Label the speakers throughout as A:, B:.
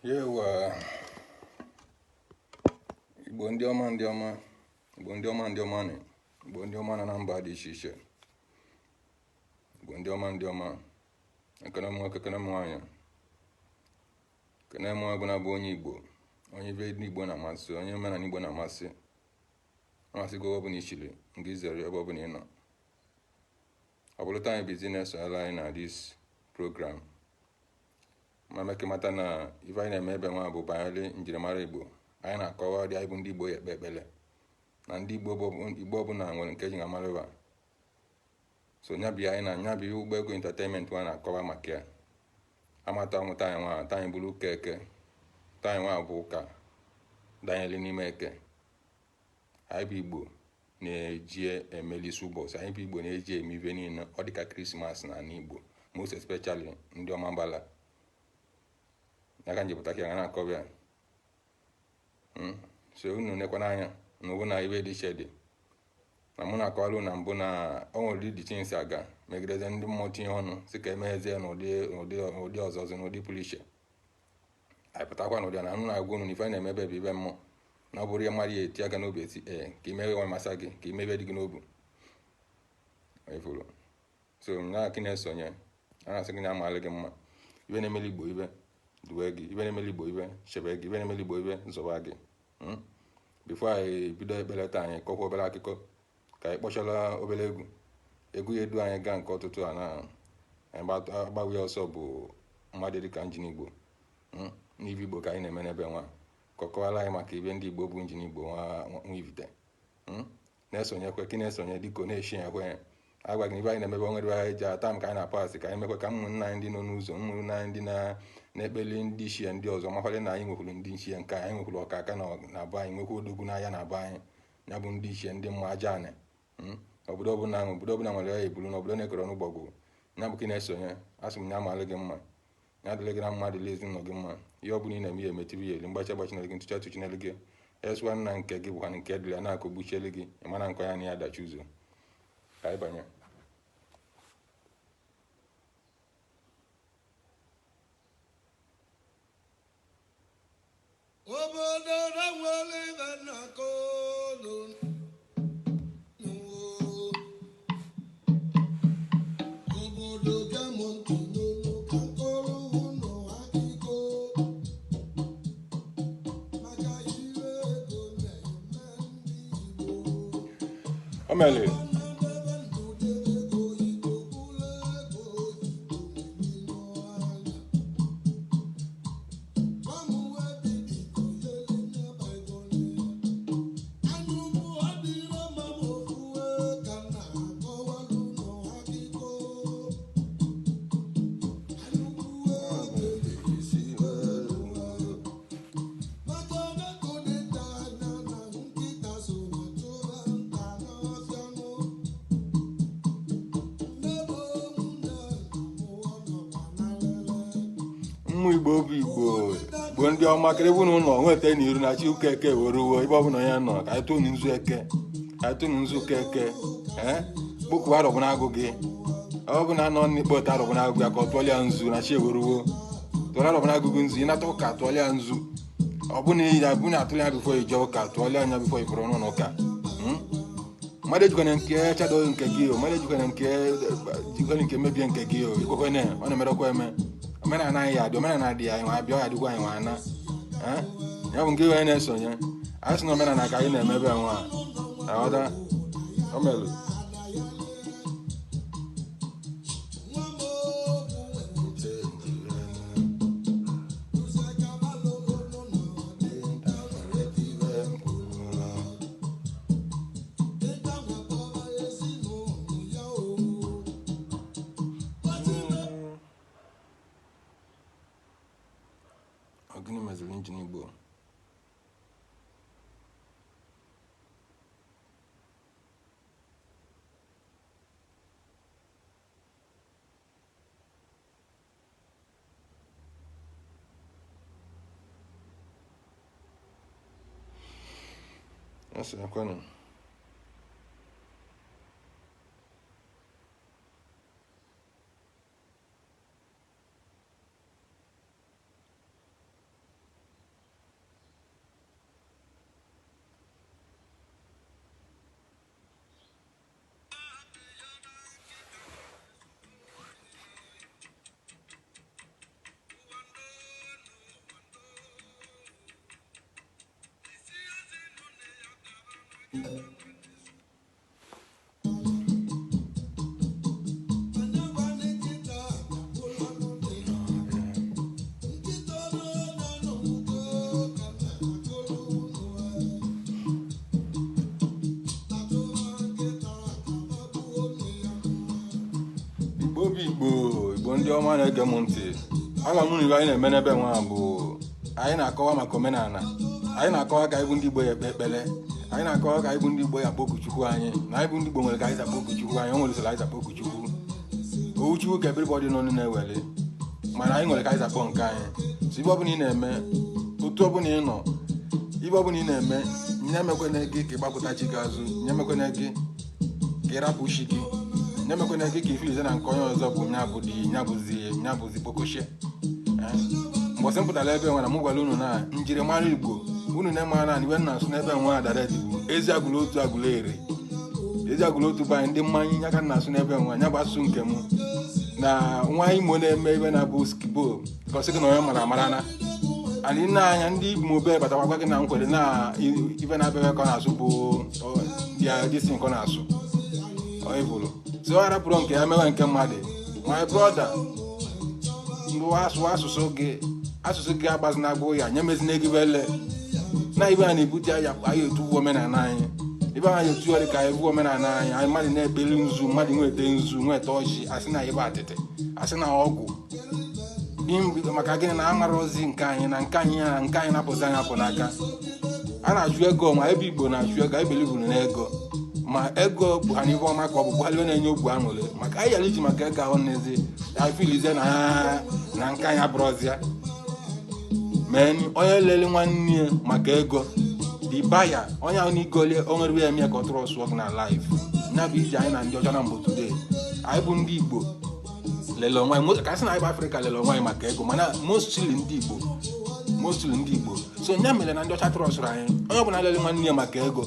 A: Yewa Igbo ndị ọma ndị ọma Igbo ndị ọma ndị ọma nị Igbo ndị ọma nọ na mba dị iche iche Igbo ndị ọma ndị ọma ekene m nwoke ekene m nwaanyị ekene m ọbụla bụ onye Igbo onye ibe ndị Igbo na-amasị onye omenala Igbo na-amasị amasị gị ọbụla ichiri nga izere ebe ọbụla ị nọ ọ bụrụ taa anyị bizi na-esonyere anyị na this program ma mee ka mata na ife anyị na-eme ebe nwa bụ banyere njirimara Igbo. Anyị na-akọwa dị anyị bụ ndị Igbo ya ekpe ekpere na ndị Igbo Igbo ọbụla nwere nke ji amara ụwa so nyabịa anyị na nyabịa ụgbọ ego entertainment nwa na-akọwa maka ya amata ọmụta anyị nwa ta anyị bụrụ ụka eke ta anyị nwa bụ ụka danyere n'ime eke. Anyị bụ Igbo na-eji emelisi ụbọchị anyị bụ Igbo na-eji eme ife niile ọ dịka Krismas na ala Igbo most especially ndị Ọmambala ya ka njepụta ka ya na-akọwa ya. So unu nekwa n'anya na ụbụ na ibe dị iche dị na mụ na-akọwalụ na mbụ na o nwere ụdị things aga megideze ndị mmụọ tinye ọnụ si ka emezie n'ụdị ọzọzụ n'ụdị pụrụ iche. Anyị pụtakwa n'ụdị na m na-agwa unu na ife anyị na-emebe bụ ibe mmụọ na ọ bụrụ ihe mmadụ ya eti aka n'obi eti ee ka imebe nwe masa gị ka imebe dị gị n'obu ifuru so na aka na-esonye a na-asị gị na amalị gị mma ibe na-emeli Igbo ibe duwe gị ibe na-emeli Igbo ibe chebe gị ibe na-emeli Igbo ibe zọba gị. Before anyị bido ekpere taa anyị kọkwa obere akụkọ ka anyị kpọchala obere egwu egwu ya edu anyị gaa nke ọtụtụ a na anyị agbawe ọsọ bụ mmadụ dịka Engine Igbo n'ibe Igbo ka anyị na-eme n'ebe nwa ka ọ kọwara anyị maka ibe ndị Igbo bụ Engine Igbo nwa Ivite na-esonyekwe ka na-esonye dịka ọ na-eshi ya ekwe agwa gị na ibe anyị na-emebe onwere anyị ji ata m ka anyị na-apụ asị ka anyị mekwe ka ụmụnna anyị ndị nọ n'ụzọ ụmụnna anyị ndị na-ekpeli ndị ichie ndị ọzọ makwale na anyị nwekwuru ndị ichie nke anyị nwekwuru ọka aka na abụ anyị nwekwa odogwu n'ahịa na abụ anyị ya bụ ndị ichie ndị mma aja anị. Obodo ọbụla obodo ọbụla nwere ya ebulu na obodo na-ekere ọnụ gbọgwụ ya bụ ka ị na-esonye asị m ya amalị gị mma ya adịrị gị na mma adịla ezinụlọ gị mma ihe ọbụla ị na-eme ya emetiri ya eri mgbachi agbachi na gị ntụcha tụchinere gị esụwa nna nke gị bụkwa nke dịrị ya na-akụ gbuchiele gị ị mana nke ya na ya adachi ụzọ ka anyị banye.
B: Obodo na nwere ibe na-akọ obodo gem ntị n'olu ka m kọrọ unu akụkọ maka ire ego na-eme ndị Igbo.
A: O mere
B: Debe ndụ debe ego Igbo bụrụ ego Igbo na-emenụ anya.
A: Mmụ Igbo bụ Igbo Igbo ndị ọma kere bụ na ụlọ nweta na iru na chi ụka eke were uwe ebe ọbụla onye nọ ka anyị tụnụ nzu eke ka anyị tụnụ nzu ụka eke ee kpokwu arọbụna agụ gị ọ bụ na anọ n'ikpe ụta arọbụna agụ ya ka ọ tụọlịa nzu na chi eweruwo tụọrọ arọbụna agụ gị nzu ịnata ụka tụọlịa nzu ọ bụ na ị bụ na atụrụ ya before ije ụka tụọlịa anya before ị pụrụ n'ụlọ ụka. Mmadụ ejikwana nke chado nke gị o mmadụ ejikwana nke jikwana nke mebie nke gị o ikwekwana ọ na-emerekwa eme omenala anyị ya adị omenala dị anyị nwa abịa ọ ya adịkwa anyị nwa ana ya bụ nke onye na-esonye anyị sị na omenala ka anyị na-emebe nwa aghọta o mere. Ọ gịnị meziri Engine Igbo? Esonyekwanụ. Igbo bụ Igbo, Igbo ndị ọma na-ege m ntị. Agwa m ibe anyị na-eme n'ebe nwa bụ anyị na-akọwa maka omenala. Anyị na-akọwa ka anyị bụ ndị Igbo ya ekpe ekpere. Anyị na-akọwa ka anyị bụ ndị Igbo ya akpọku Chukwu anyị, na anyị bụ ndị Igbo nwere ka anyị si akpọku Chukwu anyị. O nwere usoro anyị si akpọku Chukwu. Owu Chukwu ka everybody nọ na-ewere, mana anyị nwere ka anyị si akpọ nke anyị. So ibe ọbụla ị na-eme, otu ọbụla ị nọ, ibe ọbụla ị na-eme, nye emekwana gị ka ị gbapụta chi gị azụ, nye emekwana gị ka ị rapụ chi gị, nye emekwana gị ka ifilize na nke onye ọzọ bụ nya bụ di nya bụzi nya bụzi kpokoshie. Mbọsị m pụtara ebe nwa na mụ gwara unu na njirimara Igbo unu na-eme na iwe na-asụ n'ebe nwa direct bụ ezi agụlụ otu agụlụ eri ezi agụlụ otu bụ anyị ndị mmanya ya ka m na-asụ n'ebe nwa ya bụ asụsụ nke m na nwa Imo na-eme ibe na-abụ skibo ka ọ sị gị na onye mara amara na anyị nne anya ndị Imo be batakwa gwa gị na nkwere na ibe na-abịa ka ọ na-asụ bụ ya disi nke ọ na-asụ ọ ịbụrụ so ọ rapụrụ nke ya mewe nke mmadụ. My brother, mbụ asụ asụsụ gị, asụsụ gị agbazina agwụ ya nyemezina gị bele na ibe a na-ebute ya anyị etuwu omenala anyị, ibe anyị etu ọ dị ka anyị bụ omenala anyị. Anyị mmadụ na-ekpeli nzu, mmadụ nweta nzu, nweta ọjị, asị na ibe atịtị, asị na ọgwụ maka gịnị na amarozi nke anyị na nke anyị na nke anyị na-apụzi anyị apụ n'aka. A na-achụ ego, ma ebe Igbo na-achụ ego, anyị belivuru na ego, ma ego bụ ha n'ihe ọma ka ọ bụ gbalịa na-enye ogbu aṅụrị, maka anyị ghara iji maka ego ahụ n'ezi anyị filizie na na nke anyị abụrụzịa mee onye lele nwanne ya maka ego the buyer onye ahụ n'igolie o nwere ya eme ka ọ tụrụ ọsụọ gị na life. Ya bụ ije anyị na ndị ọcha na mbụ today. Anyị bụ ndị Igbo lele onwe anyị, ka sị na anyị bụ Afrịka lele onwe anyị maka ego, mana mostly ndị Igbo, mostly ndị Igbo. So nya mere na ndị ọcha tụrụ ọsụrụ anyị. Onye ọbụla lele nwanne ya maka ego,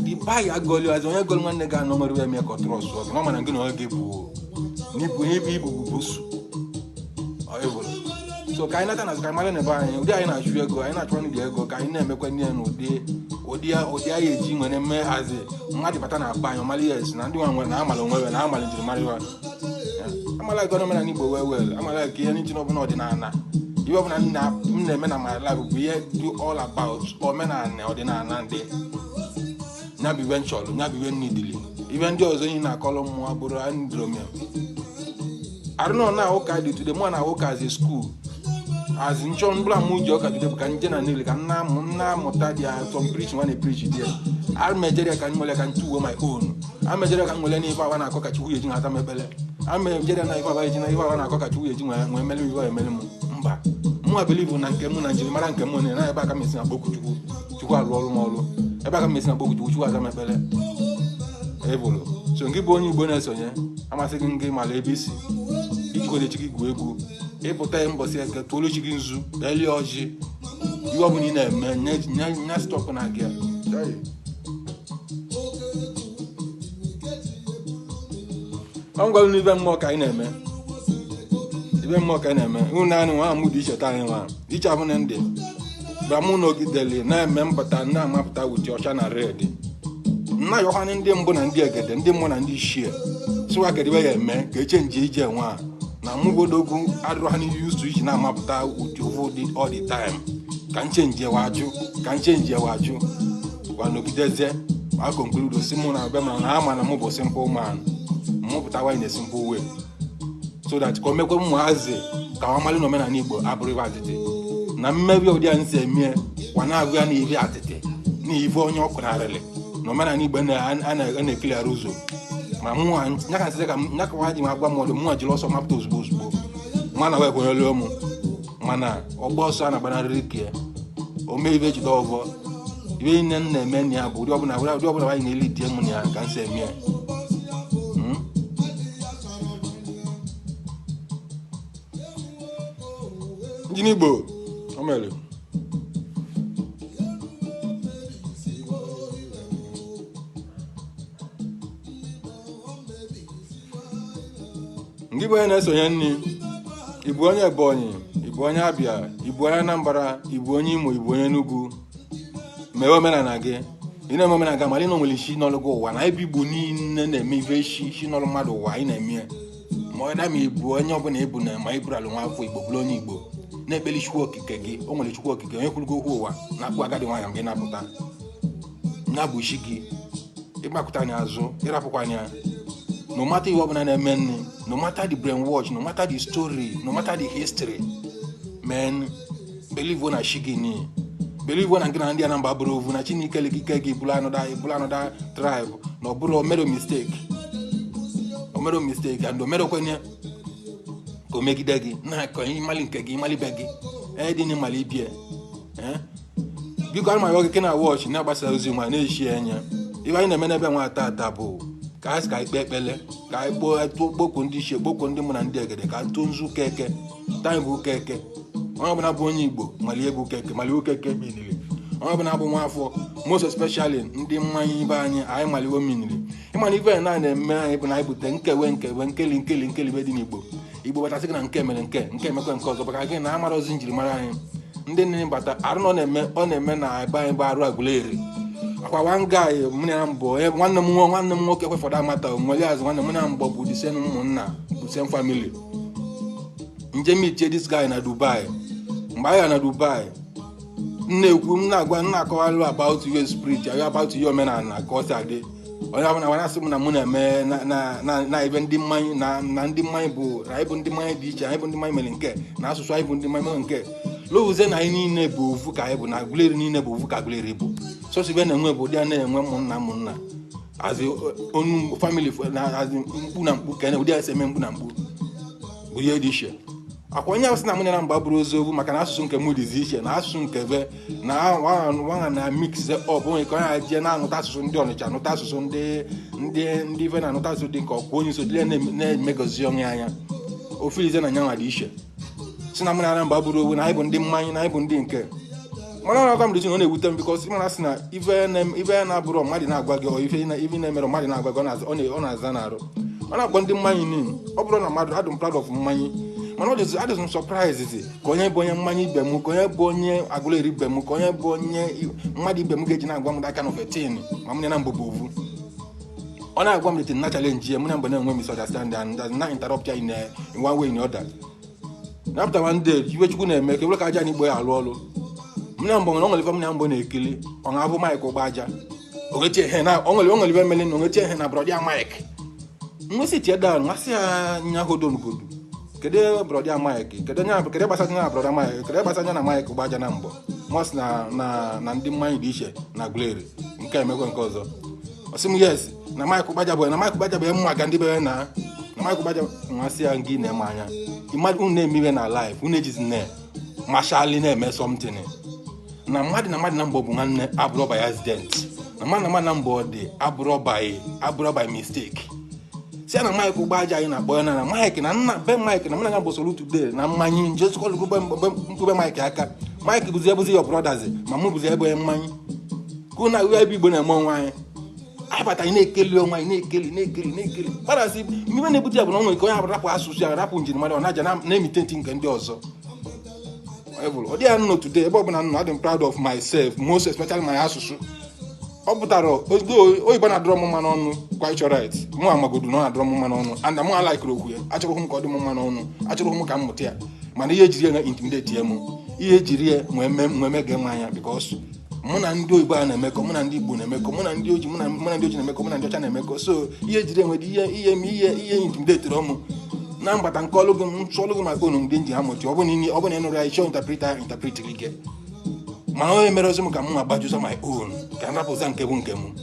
A: the buyer goli azụ onye goli nwanne gị anọ nwere ya eme ka ọ tụrụ ọsụọ gị na ọ mana gị na onye gị bụ n'ibu ibu ibu bụ su. So ka anyị nata na azụ ka anyị mara na ebe anyị ụdị anyị na-achụ ego, anyị na-achụ ndị ego ka anyị na-emekwa ndị ya n'ụdị ụdị ụdị anyị eji nwere mee hazi mmadụ bata na akpa anyị ọmala yes na ndị nwa nwere na amala onwe na amala njirimara ya amala ego omenala Igbo wee wel amala ka ihe nchi ọbụla ọdịnala ihe ọbụla m na-eme na my life bụ ihe dị all about omenala ọdịnala ndị nya bụ ibe nchọrọ, nya bụ ibe nnidili ibe ndị ọzọ enyi na-akọrọ mmụọ bụrụ andromia arụ na ụka dị today. Mụ na ụka as a school as nchọ mbụla mụ ji ọka today bụ ka nje na niile ka m na-amụta dị some preach nwa na-preach dị amejere ka m nwere ka m tuwo my own amejere ka m nwere n'ife awa na-akọ ka Chukwu eji na-ata m ekpere amejere na ife awa eji na ife awa na-akọ ka Chukwu eji nwee mere ife emere m mba. Mụ believe na nke mụ na njirimara nke mụ na ebe aka m esi na akpọku Chukwu, Chukwu alụ ọrụ m ọrụ ebe aka m esi na akpọku Chukwu, Chukwu aza m ekpere ebụrụ. So nke bụ onye Igbo na-esonye amasị gị ngị mara ebe isi ijikwere chi gị gwuo egwu ịpụta ya mbọsị eke tụọlụ chi gị nzu elie ọjị ihe ọbụla ị na-eme nya stop na gị. Ọ ngwa n'ibe mmụọ ka anyị na-eme, ibe mmụọ ka anyị na-eme. Unu naanị nwa mụ dị iche taa anyị nwa iche abụ na ndị bịa mụ nọgidere na-eme mpụta na-amapụta wuti ọcha na red nna yọkwanị ndị mbụ na ndị egede ndị mmụọ na ndị ichie sịwa kedu ibe ya eme ka eche nje ije nwa na mụ bụ odogwu adịrọ ha n'ihe usu iji na-amapụta ụdị ofu dị all the time ka nche nje wajụ ka nche nje wajụ gwa nọgidezie ma conclude si mụ na be ma na ama na mụ bụ simple man mụpụta in a simple way so that ka o mekwe ụmụazị ka ọ malụ na omenala Igbo abụrụ ibe atịtị na mmebi ụdị a nsi emie kwa na-agụ ya na ibe atịtị na ive onye ọ kụnarịrị na omenala Igbo a na-ekilighara ụzọ ma mụnwa nyaka ji m agwa m ọdụ mụnwa jiri ọsọ mapụta ozugbo ozugbo nwa na wee kwenyere ụmụ mana ọgba ọsọ a na-agbanarịrị ka ya o mee ibe jide ọvọ ibe nne m na-eme na ya bụ ụdị ọbụla ụdị ọbụla anyị na-eli die m na ya ka m si eme ya. Ndị Igbo o mere ndị bụ onye na-esonye nri Igbo, onye Ebonyi, Igbo, onye Abịa, Igbo, onye Anambra, Igbo, onye Imo, Igbo, onye Enugu, mee omenala gị. Ị na-eme omenala, mali na o nwere isi n'ọlụ gị ụwa na ebe Igbo niile na-eme ife isi isi n'ọlụ mmadụ ụwa anyị na-eme ya. Ma ọ da ma ịbụ onye ọbụla ịbụ na ma ịbụrụ alụ nwa afọ Igbo, bụrụ onye Igbo na-ekpeli Chukwu Okike gị. O nwere Chukwu Okike onye kwuru gị okwu ụwa na-akpụ agadi nwaanyị mgbe ị na-apụta ya bụ isi gị ịgbakụta anya azụ, ịrapụkwa anya. No matter ihe ọbụla na-eme nne, no matter the brainwash, no matter the story, no matter the history, man, believe na shi gị ni, believe na gị na ndị Anambra bụrụ ovu na Chineke ike gị bụrụ another tribe na ọ bụrụ omero mistake, omero mistake and omero kwenye ka o megide gị na ka ịmali nke gị, ịmali be gị dị na ịmali ibie. Biko, ana m ayọ gị na watch na-agbasa ozi nwa na-eshi anya. Ibe anyị na-eme n'ebe nwa tata bụ ka anyị sị ka anyị kpee ekpele, ka anyị kpọọ kpokwu ndị ichie, kpokwu ndị mụ na ndị egede, ka tụọ nzu keke taa bụ keke. Onye ọbụla bụ onye Igbo malie bụ keke, malie keke miniri. Onye ọbụla bụ nwa afọ, most especially ndị mmanya ibe anyị, anyị maliwo miniri. Ịmana ife na na-eme anyị bụ na anyị bute nkewe nkewe, nkeli nkeli nkeli ibe dị n'Igbo. Igbo batasị gị na nke mere nke nke emekwe nke ọzọ maka gị na amarozi njirimara anyị. Ndị nne bata arụ na ọ na-eme, ọ na-eme na ebe anyị bụ arụ Aguleri. Akwa one guy mụ na ya mbụ, onye nwanne m nwa, nwanne m nwoke kwefọdụ amata nwere azụ nwanne m na mbọ bụ the same ụmụnna, bụ same family. Njem iche this guy na Dubai, mgbe anyị gara na Dubai, m na-ekwu, m na-agwa, m na-akọwalụ about your spirit, about your omenala, ka ọ si adị. Onye ọbụla nwere asị m na mụ na-eme na na na na ebe ndị mmanya na na ndị mmanya bụ na anyị bụ ndị mmanya dị iche, anyị bụ ndị mmanya mere nke na asụsụ, anyị bụ ndị mmanya mere nke lovuze na anyị niile bụ ofu ka anyị bụ na Aguleri niile bụ ofu ka Aguleri bụ. Sọsọ ibe na-enwe bụ ụdị a na-enwe ụmụnna ụmụnna azi onu family na azi mkpu na mkpu ka ụdị a si eme mkpu na mkpu bụ ihe dị iche. Akwa onye ahụ sị na mụ na mgba bụrụ oziokwu maka na asụsụ nke mụ dịzi iche na asụsụ nke be na nwa na mix up onwe ka onye jee na-anụta asụsụ ndị Ọnịcha, anụta asụsụ ndị ife, na-anụta asụsụ dị nke ọkwa onye so dịle na-emegozi onwe anya ofilize na nyanwa dị iche, si na mụ na mgba bụrụ owu na anyị bụ ndị mmanya na anyị bụ ndị nke mana ọ na-agwa m dị na ọ na-ewute m because mana sị na ife na-abụrụ mmadụ na-agwa gị, ọ ife na-emere mmadụ na-agwa gị, ọ na-aza n'arụ, ọ na-akpọ ndị mmanya niile. Ọ bụrụ na mmadụ adụ m proud of mmanya, mana ọ dịzi adịzi m surprise ka onye bụ onye mmanya ibe m, ka onye bụ onye Aguleri ibe m, ka onye bụ onye mmadụ ibe m ga-eji na-agwa m aka na ofetin ma m na mbụ bụ ovu. Ọ na-agwa m the na challenge ya mụ na mgbe na-enwe misunderstanding and na interrupt ya in one way in other. Napụta one day, iwe Chukwu na-eme ka ewere ka aja n'igbo ya alụ ọrụ. M na mbọ nwere, o nwere ife m na mbọ na-ekili, ọ na-abụ Mike Ụgbaja onweche ihe na o nwere, o nwere ife mere na onweche ihe na brother Mike nwesị tie down nmasị ya nya hodon godu. Kedu brother Mike? Kedu nya? Kedu gbasara nya brother Mike? Kedu gbasara nya na Mike Ụgbaja na mbọ mọs na ndị mmanya dị iche na Aguleri nke emekwe nke ọzọ? Ọ sị m yes, na Mike Ụgbaja bụ, na Mike Ụgbaja bụ mma ka ndị be na Mike Ụgbaja. Nmasị ya ngị na-eme anya mmadụ unu na-eme iwe na life unu ejizi na mashali na-eme something na mmadụ na mmadụ na mbọ bụ nwanne abụrọ by accident, na mmadụ na mmadụ na mbọ dị abụrọ by mistake. Si ya na Mike Ụgbaja anyị na-akpọ ya na Mike na nna be Mike na mụ na ya bụ solu today na mmanya nje mkpube Mike aka. Mike bụzi ebuzi your brothers, ma mụ bụzi ebe mmanya ka na ebe Igbo na-eme onwe anyị. Anyị bata, anyị na-ekeli onwe anyị, na-ekeli na-ekeli na-ekeli gbadasị. Mgbe na-ebute ya bụ na o nwere ike onye rapụ asụsụ ya, rapụ njirimara, ọ na-aja na-emiteti nke ndị ọzọ. Ọ dị ya nnọ today ebe ọbụla nnọ, adị m proud of myself, most especially my asụsụ. Ọ pụtara ozugbo oyibo na-adọrọ m mma n'ọnụ, quite right. Mụ amagodu na ọ na-adọrọ m mma n'ọnụ and mụ alikere okwu ya. Achọrọ m ka ọ dị m mma n'ọnụ, achọrọ m ka m mụta ya, mana ihe ejiri ya na intimidate ya mụ, ihe ejiri ya nwee mee m anya because mụ na ndị oyibo a na-emekọ, mụ na ndị Igbo na-emekọ, mụ na ndị oji, mụ na ndị oji na-emekọ, mụ na ndị ọcha na-emekọ. So ihe ejiri enwede ihe intimidate mụ na mbata nke ọlụ gị m chụọlụ gị maka onu ndị nji ha mụta. Ọ bụ na ị nụrụ ya, ịchọ interpreter interpret gị ike, mana onye mere ozi m ka m agbajuza my own, ka m rapụza nke bụ nke m.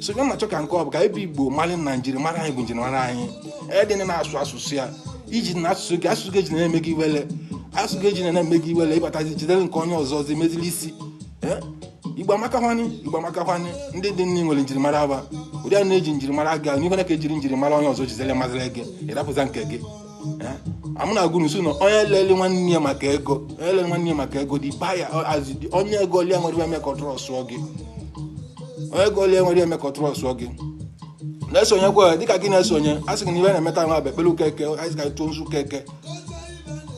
A: So ihe m na-achọ ka nke ọ bụ ka ebe Igbo mali na njirimara anyị bụ njirimara anyị edị na-asụ asụsụ ya iji na asụsụ gị, asụsụ gị eji na-eme gị iwele, asụsụ gị eji na-eme gị iwele ịbatazi jidere nke onye ọzọ ọzọ emezili isi. Igbo amakahwanị, Igbo amakahwanị. Ndị dị nne nwere njirimara aba ụdị a na-eji njirimara gị n'ife na ka ejiri njirimara onye ọzọ jizere mazịrị gị ịrapụza nke gị. Amụ na agụ nso na onye lele nwanne ya maka ego, onye lele nwanne ya maka ego dị baya azụ onye ego lie nwere eme ka ọ trọsụọ gị, onye ego lie nwere eme ka ọ trọsụọ gị. Na-esonye kwa dịka gị na-esonye, a sị gị na ibe na-emeta nwa bụ ekpere ukeke anyị ka tụọ nzu keke,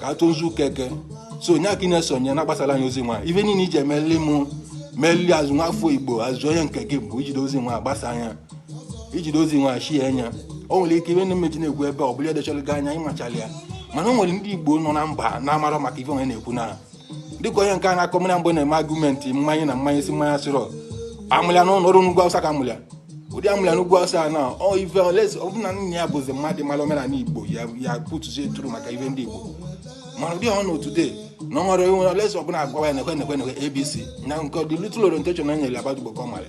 A: ka atụ nzu keke. So onye aka ị na-esonye na-agbasara anyị ozi nwa ife niile iji emeli mụ Meli azụ nwa afọ Igbo, azụ onye nke gị bụ ijide ozi nwa gbasa anya, ijide ozi nwa shi anya. O nwere ike ibe na-emeji na-ekwu ebe ọ bụla edechala gị anya, ịmachala ya, mana o nwere ndị Igbo nọ na mba na-amarọ maka ife onye na-ekwu, na dịka onye nke a na-akọ mụ na mgbe na-eme argument mmanya na mmanya si mmanya sịrọ amụlịa n'ụlọ ọrụ n'ugwu Awụsa, ka amụlịa ụdị amụlịa n'ugwu Awụsa na ọ ife oles. Ọ bụ na nna ya bụzi mmadụ mara omenala Igbo ya, ya pụtụzie tụrụ maka ife ndị Igbo, mana ụdị ọ nọ today na ọ nwere nwere oles ọbụla agwawa ya nekwe nekwe nekwe ABC na nke the little orientation na nyere about Igbo ka ọ mara.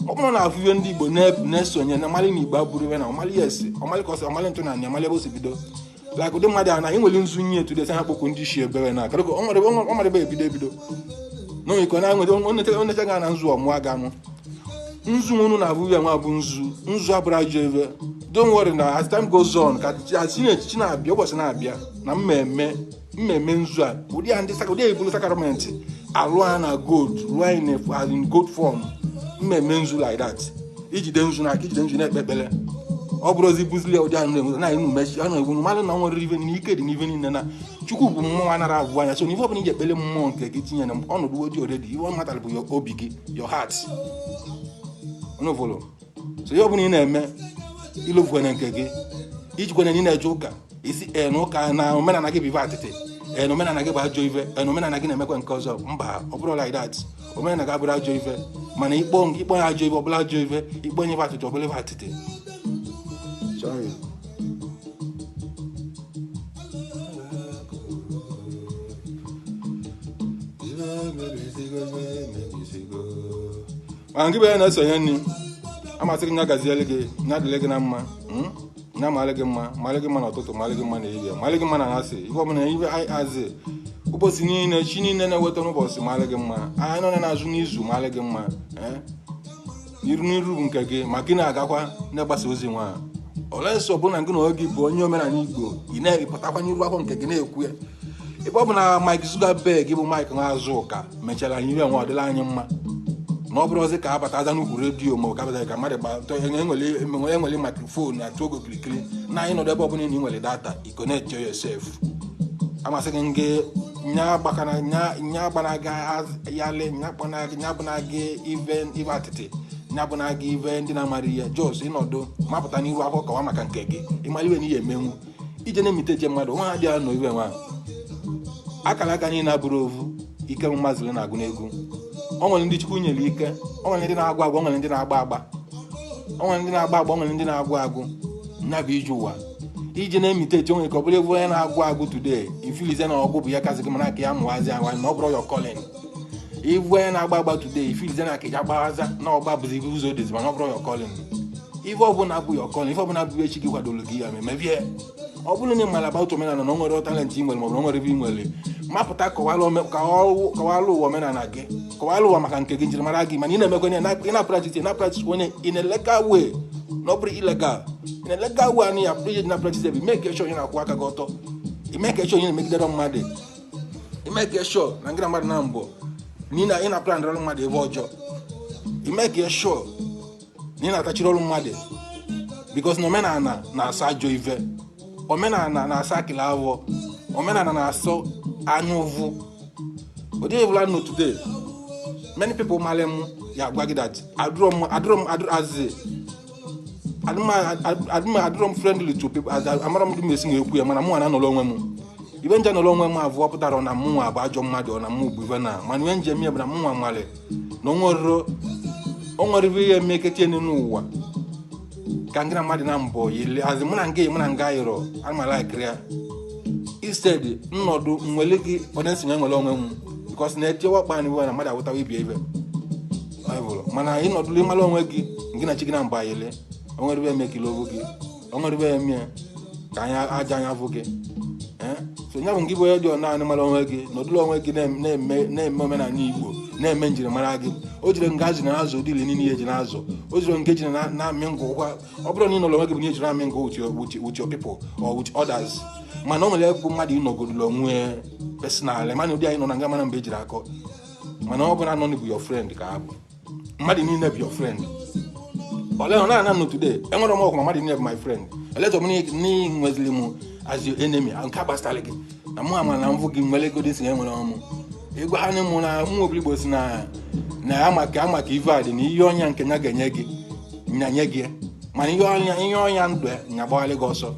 A: Ọ bụrụ na afụ ihe ndị Igbo na-esonye na mmalị na Igbo abụrụ ibe na ọmalị, yes, ọmalị ka ọ sị ọmalị ntụ na anị ọmalị ebe o si bido, like ụdị mmadụ a na enwere nzu nye today sị ha kpọkwu ndị isi ebere na kedu ka ọ nwere ọ mara ebe ebido ebido na onwe ike na nwere onecha ga na nzu ọmụa ga amụ nzu unu na-abụ ya nwa bụ nzu. Nzu abụrụ ajọ ebe. Don't worry, na as time goes on, ka chi na-echichi na-abịa, ụbọchị na-abịa na mmemme mmemme nzu a, ụdị ya ndị saka, ụdị ya ebulu sakramenti alụ ha na gold, rụọ anyị na as in gold form, mmemme nzu like that, ijide nzu n'aka, ijide nzu na-ekpe ekpere. Ọ bụrụzi buzili ya ụdị ahụ na-enwe na enu mechi a na-egwu mmadụ na nwere ife na ike dị n'ife niile, na Chukwu bụ mmụọ anara abụ anya. So na ife ọbụla iji ekpere mmụọ nke gị tinye na ọnọdụ odi already, ihe ọ matara bụ your obi gị, your heart nụvụlụ. So ihe ọbụla ị na-eme, ilofukwana nke gị, ijikwana na ị na-eje ụka isi ee na ụka na omenala gị bụ ife atịtị, ee na omenala gị bụ ajọ ife, ee na omenala gị na-emekwa nke ọzọ. Mba, ọ bụrụ like that. Omenala gị abụrụ ajọ ife, mana ịkpọ ịkpọ ya ajọ ife, ọbụla ajọ ife, ịkpọ onye ife atịtị, ọbụla ife atịtị. Sorry. Mana gị bụ onye na-esonye nri, amasị gị, nya gaziele gị, nya dịle gị na mma, nya malị gị mma, malị gị mma n'ụtụtụ, malị gị mma n'ehihie, malị gị mma na asị ife ọbụla ife anyị azị ụbọchị niile, chi niile na-eweta n'ụbọchị, malị gị mma. Anyị nọ na-azụ n'izu, malị gị mma. Ee, n'iru n'iru bụ nke gị, ma gị na-agakwa na-agbasa ozi nwa ole nsọ bụ na gị na oge bụ onye omenala Igbo, ị na-epụtakwa n'iru akwụkwọ nke gị na-ekwu ya. Ebe ọ bụ na Mike Zuckerberg bụ Mike Nwaazụka mechara anyị ihe nwa, ọ dịla anyị mma na ọ bụrụ ọzọ ka abata aza n'ukwu redio, ma ọ ka abata ka mmadụ gba enwere microphone atụ oge okirikiri na anyị nọdụ ebe ọbụla ị nwere data, i connect yourself. Amasị gị nge nya gbakana nya nya gbanaga yale nya kpana nya bụna gị ive ive atịtị, nya bụna gị ive ndị na-amara ihe. Jos ịnọdụ mapụta n'iru akwụkwọ kọwa maka nke gị, ịmara iwe na ihe emenwu ije na-emite je mmadụ nwa ha dị anọ iwe nwa akara aka niile abụrụ ovu ike mmazili na-agụ n'egwu. O nwere ndị Chukwu nyere ike, o nwere ndị na-agụ agụ, o nwere ndị na-agba agba, o nwere ndị na-agba agba, o nwere ndị na-agụ agụ. Nya bụ ije ụwa ije na-emite echi. O nwere ka ọ bụrụ egwu onye na-agụ agụ today, ifilize na ọgụ bụ ya kasị gị, mana aka ya mụwazi awa na ọ bụrụ your calling. Ivu onye na-agba agba today, ifilize na aka ya gbaghaza na ọgba bụzi ibu ụzọ dịzi, mana ọ bụrụ your calling. Ife ọbụla bụ your calling, ife ọbụla bụ echi gị kwadoro gị ya mebie. Ọ bụrụ na ị mara about omenala na o nwere talent ị nwere, maọbụ na o nwere ebe ị nwere, mapụta kọwara ụwa omenala gị, kọwara ụwa maka nke gị, njirimara gị. Mana ị na-emekwa ya, ị na-practice, na practice onye in a legal way, na ọ bụrụ illegal, in a legal way anyị ya ihe na practice ebe make sure onye na-akwụ aka gị ọtọ, ime sure onye na-emegidere mmadụ, ime sure na ngịra mmadụ na mbọ na ị na-plan ọrụ mmadụ ebe ọjọọ, ime sure na ị na-atachiri ọrụ mmadụ, because na omenala na-asọ ajọ ife, omenala na-asọ akịla avọ, omenala na-asọ anya ụvụ. Ụdị ebula nọ today, many people mara m ya agwa gị that adụrọ m adụrọ m adụrọ azị adụrọ m friendly to people. Amara m ndị m esi na-ekwu ya, mana mụ nwa na-anọrọ onwe m. Ibe nje nọrọ onwe m abụọ pụtara na mụ nwa bụ ajọ mmadụ, ọ na mụ bụ ife na, mana ihe njem ya bụ na mụ nwa nwale na o nwere ife ihe emekete n'ụwa ka ngị na mmadụ na mbọ yele azị mụ na nga mụ na nga yọrọ ana m ya instead nnọdụ nwele gị onye nwere onwe m, because na-echewa kpa anyị na mmadụ awụtawa ibie ibe mana ịnọdụrụ ịmara onwe gị, ngị na chi gị na mba yele o nwere ibe emekili ovu gị, o nwere ibe eme ka anya aja anya vụ gị. So nya bụ ngị bụ onye dị naanị mara onwe gị, nọdụrụ onwe gị na-eme omenala Igbo, na-eme njirimara gị. O jiri nga azụ na azụ dịle niile eji na-azụ, o jiri nke jiri na-amị ngụ kwa. Ọ bụrụ na ị nọrọ onwe gị bụ na ejiri amị ngụ with your people or with others, mana o nwere bụ mmadụ ịnọgodolo onwe personal, mana ụdị anyị nọ na nga mara mgbe ejiri akọ, mana ọ bụla nọ bụ your friend ka ha bụ mmadụ niile bụ your friend. Ole ọ na-ana nọ today, enwere m ọgwụ ma mmadụ niile bụ my friend. Elezọ m n'ihi nwezili m as your enemy, nke gbasara gị na mụ ama na mvụ gị nwere ego dị si enwere ọmụ. Ịgwa ha mụ na ụmụ Obiligbo si na na ama ka ife a dị na ihe ọnya nke nya ga-enye gị, nya nye gị, mana ihe ọnya ndụ nya gbaghalị gị ọsọ.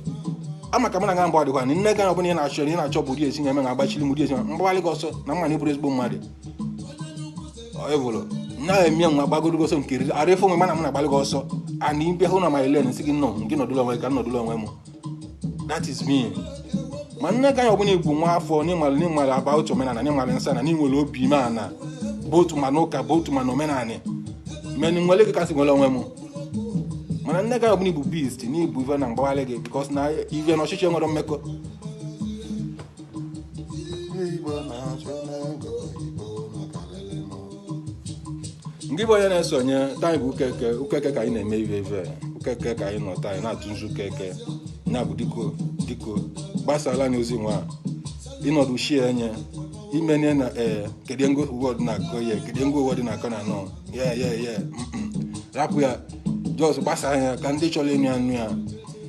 A: Ama ka mụ na ga mgba dịkwa na nne gị ọbụla ị na-achọ bụ ụdị esi na-eme na agbachili m ụdị esi mgbaghalị gị ọsọ na mma na ịbụrụ ezigbo mmadụ. Evụrụ na-eme nwa gbagoro gị ọsọ nke riri arụ ife onwe, mana m na-agbalị gị ọsọ and ịbịa hụ na my lane, nsị gị nọ gị nọdụrụ onwe gị ka m nọdụrụ onwe m. That is me. Ma nne gị anya ọbụla igbu nwa afọ n'ịmara about omenala, n'ịmara nsọ na n'inwere obi ime ana bụ otu, ma n'ụka bụ otu, ma na omenala men nwere gị kasị nwere onwe m. Mana nne gị anya ọbụla igbu beast n'ibu ife na mgbaghalị gị, because na ife na ọchịchị nwere mmekọ. Igbo na-achọ n'ego Igbo maka lele m. Ngị bụ onye na-esonye taa bụ ukeke ukeke ka anyị na-eme ife ukeke ka anyị nọ taa, anyị na-atụ nzu ukeke ya bụ diko diko gbasara anyị ozi nwa ịnọdụ shie nye imene na ee. Kedu ngo ụwa dị na-akọ ya? Kedu ngo ụwa dị na-akọ na nọ ya rapụ ya, just gbasa anya ka ndị chọrọ ịnụ anụ ya.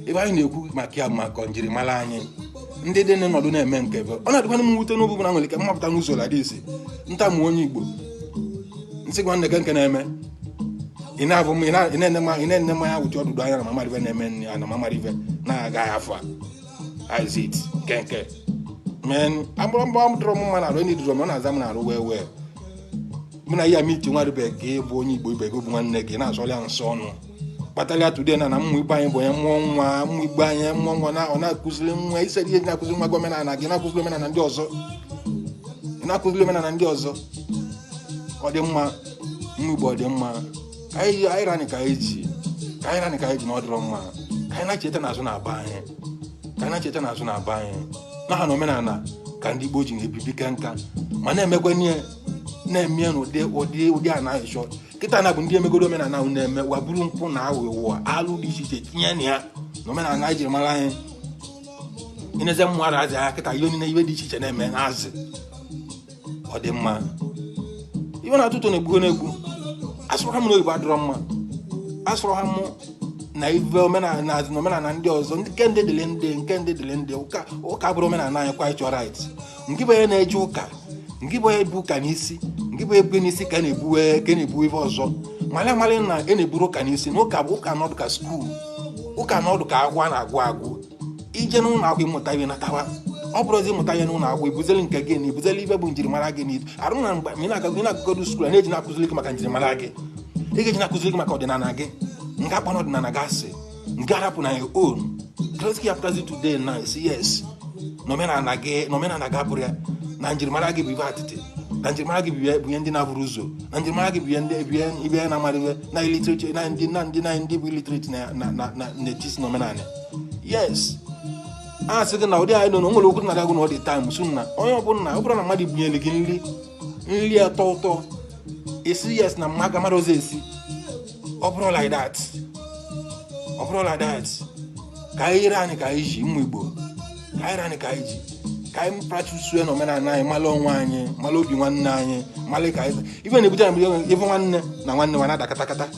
A: Ebe anyị na-ekwu maka ya, maka njirimara anyị, ndị dị n'ọnọdụ na-eme nke ebe ọ na-adịkwana m mwute n'obu bụ na nwere ike mmapụta n'ụzọ ladisi ntamu onye Igbo nsị gwa nne gị nke na-eme ị na-abụ m ị na-ene mmanya wụchi ọdụdụ anya na mama ife na-eme nne ya na mama ife na-agaghị afọ a izit nke nke men agbụrụ mbọ dụrọ m mma na arụ enyi dụrọ m, ọ na-aza m na-arụ wee wee mụ na ya miti nwa rube ka ị bụ onye Igbo ibe gị bụ nwanne gị na-asọrọ ya nsọ ọnụ kpatara ya today na mmụ igbo anyị bụ onye mmụọ nwa, mmụ igbo anyị mmụọ nwa na ọ na-akụziri nwa isere ihe na-akụziri nwa gị omenala gị, na-akụziri omenala ndị ọzọ, ị na-akụziri omenala ndị ọzọ. Ọ dị mma, mmụ Igbo, ọ dị mma ka anyị ranị ka anyị ji ka anyị ranị ka anyị ji na ọ dịrọ mma ka anyị na-echeta n'azụ na-aba anyị, ka anyị na-echeta n'azụ na-aba anyị n'aha na omenala ka ndị Igbo ji na-ebibi ka nka ma na-emekwa ihe na-eme n'ụdị ụdị a na-achọ kịta na bụ ndị emegoro omenala ahụ na-eme wa buru nkwụ na aghụghọ alụ dị iche iche tinye na ya na omenala anyị jiri mara anyị. Ineze mmụọ ara azị anya kịta, ihe niile ihe dị iche iche na-eme n'azị, ọ dị mma. Ibe na atụtụ na-egbu na-egbu asụrụ ha m n'oyibo adịrọ mma, asụrụ ha mụ na ive omenala na omenala ndị ọzọ nke ndị dịrị ndị nke ndị dịrị ndị ụka ụka bụrụ omenala anyị quite right. Nke bụ onye na-eje ụka, nke bụ onye bụ ụka n'isi, nke bụ ebu n'isi ka a na-ebuwe ka a na-ebu ife ọzọ mara amara na e na-eburu ụka n'isi na ụka bụ ụka nọdụ ka school, ụka nọdụ ka agwụ a na-agwụ agwụ ije n'ụlọ akwụkwọ ịmụta ihe natawa. Ọ bụrụzi ịmụta ihe n'ụlọ akwụkwọ, ibuzeli nke gị na ibuzeli ife bụ njirimara gị na arụ na mgbe ị na-agụgodu school a na-eji na-akụziri gị maka njirimara gị, ị ga-eji na-akụziri gị maka ọdịnala gị nke akpọ na ọdịnala gị asị nke arapụ na your own Kreski ya pụtazi today na esi yes na omenala gị, na omenala gị abụrụ ya na njirimara gị bụ ife atịtị, na njirimara gị bụ ihe ndị na-abụrụ ụzọ, na njirimara gị bụ ihe ndị bụ ihe na-amara ihe na illiterate na ndị bụ illiterate na na na na na-etisi na omenala. Yes, a sị gị na ụdị anyị nọ na o nwere okwu na agụ na ọ dị time so na onye ọbụla ọ bụrụ na mmadụ bunyere gị nri, nri atọ ụtọ, esi yes na mma ga mara ụzọ esi. Ọ bụrụ like that, ọ bụrụ like that, ka anyị yere anyị ka anyị ji ụmụ Igbo, ka anyị anyị ka anyị ji ka anyị practice na omenala anyị, mara onwe anyị, mara obi nwanne anyị, mara ka anyị ife na-ebute anyị ife nwanne na nwanne nwa na-ada katakata,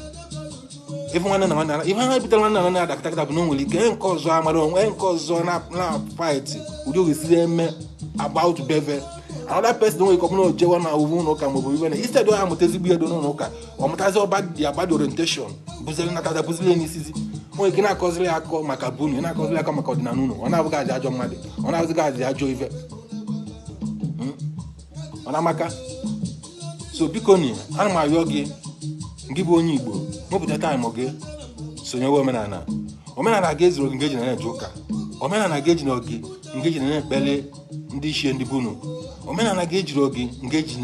A: ife nwanne na nwanne, ife ha butere nwanne na nwanne na-ada katakata bụ na o nwere ike nke ọzọ amara onwe nke ọzọ na fight ụdị ogesiri eme about beve another person nwere ike ọ bụla ojewa na owuwe ụlọ ụka maọbụ iwe na instead ọ ya amụta ezigbo ihe dị n'ụlọ ụka, ọ mụtazi ọba dị bad orientation bụziri nataza bụziri n'isizi nwere ike na-akọziri ya akọ maka bunu na-akọziri akọ maka ọdịnala unu. Ọ na-abụghị aja ajọ mmadụ, ọ na-abụghị aja ajọ ife ọ na-amaka. So biko ni ana m arịọ gị, gị bụ onye Igbo, wepụta time gị sonyewe omenala. Omenala gị ezuru gị nke eji na-eje ụka, omenala gị ejina gị nke eji na-ekpele ndị ichie ndị bunu, omenala gị ejiri gị nke eji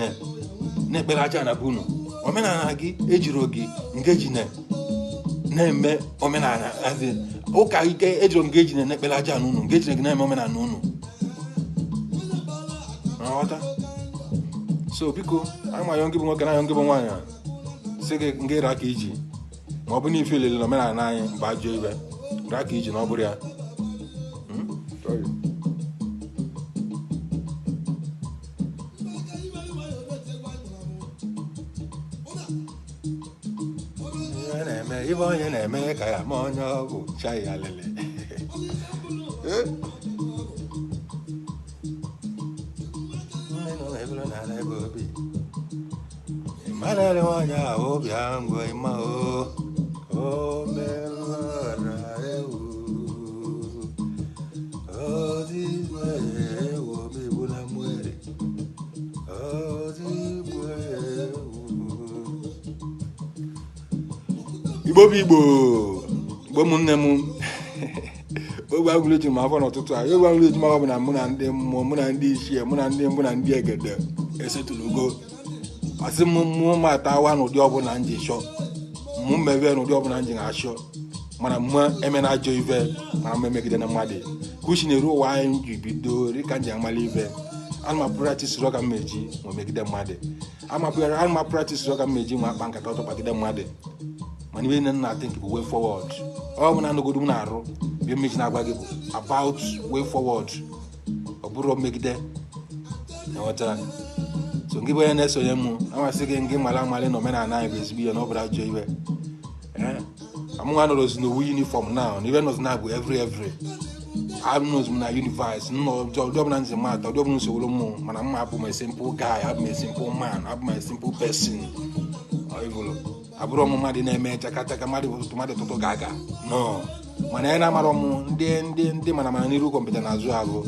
A: na-ekpere aja na bunu, omenala gị ejiri gị nke eji na-eme omenala ụka ike ejiri nke eji na-ekpere aja na unu nke ejiri gị na-eme omenala unu. Nghọta? So biko, anyị ma ayọ gị bụ nwoke na ayọ gị bụ nwaanyị, sị gị nga ịra aka iji ma ọ bụ na ife elele na omenala anyị bụ ajọ ibe ra aka iji na ọ bụrụ ya. Sorry. Ihe na-eme ibe onye na-eme ka ya ma onye ọ bụ chai ya lele. Nne nọ n'ebe na ebe Mmadụ nwanyị ahụ bịa ngwa ịma o omelọra ewu ozigbo ewu omegbula mwere ozigbo ewu. Igbo bụ Igbo, Igbo ụmụnne m, ogbe agụrụ eji m afọ n'ụtụtụ a. Ogbe agụrụ eji m afọ bụ na mụ na ndị mmụọ, mụ na ndị ichie, mụ na ndị mbụ na ndị egede esetụlụgo. Asị m mụ matawa n'ụdị ọbụla m ji chọọ, mụ mebe n'ụdị ọbụla m ji na-achọ, mana mụ emena ajọ ive, mana mụ emegide na mmadụ ka uchi na-eru ụwa anyị ji bido dịka nji amala ive. Ana m practice ka m meji ma megide mmadụ, ana m practice ka m meji ma akpa nkata ọtọ kpagide mmadụ. Mana ibe nne nna think bụ way forward. Ọ bụ na anọgodu m na-arụ bịa mmeji na-agwa gị bụ about way forward, ọ bụrụ mmegide na-enweta. So ngị bụ onye na-esonye m, amasị gị ngị mara amalị na omenala anyị bụ ezigbo ihe na ọ bụrụ ajọ iwe. Amụnwa nọrọzi n'owu uniform now na ibe nọzi na bụ every anọzi m na universe nnọ ụdị ọbụla nzi mmadụ, ụdị ọbụla nsogbu mụ, mana mma abụ m a simple guy, abụ m a simple man, abụ m a simple person. Ọ abụrụ m mmadụ na-eme chakachaka, mmadụ mmadụ tụtụ ga-aga no, mana ya na-amara m ndị mana mana n'iru kọmputa na-azụ ahụ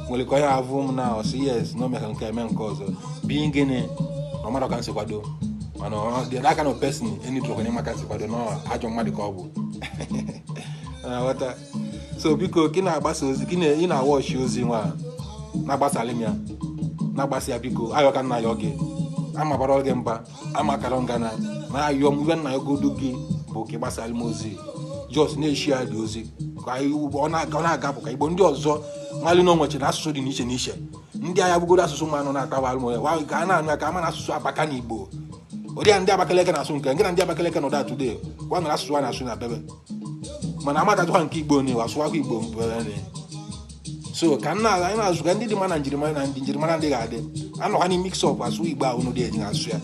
A: nwere ka onye avụ m na ọsị yes na o mere nke eme nke ọzọ bi gịnị na ọmara ka nsi kwado. Mana ọ dị that kind of person eni tụrụ onye maka nsi kwado na ajọ mmadụ ka ọ bụ na-aghọta. So biko, gị na-agbasa ozi, gị ị na-awọchi ozi nwa na-agbasalị m ya, na-agbasa ya, biko ayọ ka nna ya gị amabara gị mba amakara ngana na ayọ m ibe nna ya godu gị bụ ka ị gbasara m ozi, just na-eshi ya dị ozi ka ọ na-agapụ ka Igbo ndị ọzọ malụ na onweche na asụsụ dị n'iche n'iche. Ndị agha bugoro asụsụ mmanụ na-atawa alụ ya ka a na-anụ ya ka ama na asụsụ abaka na Igbo ụdị ya. Ndị Abakaliki na-asụ nke nke na ndị Abakaliki nọdụ today gwa nara asụsụ a na-asụ na bebe, mana amatatụkwa nke Igbo ni asụwakwa Igbo mbere. So ka nna anyị na-azụ ka ndị dị mma na njirimara na ndị njirimara ndị ga-adị anọkwa n'ime mix up asụ Igbo ahụ n'ụdị eji asụ ya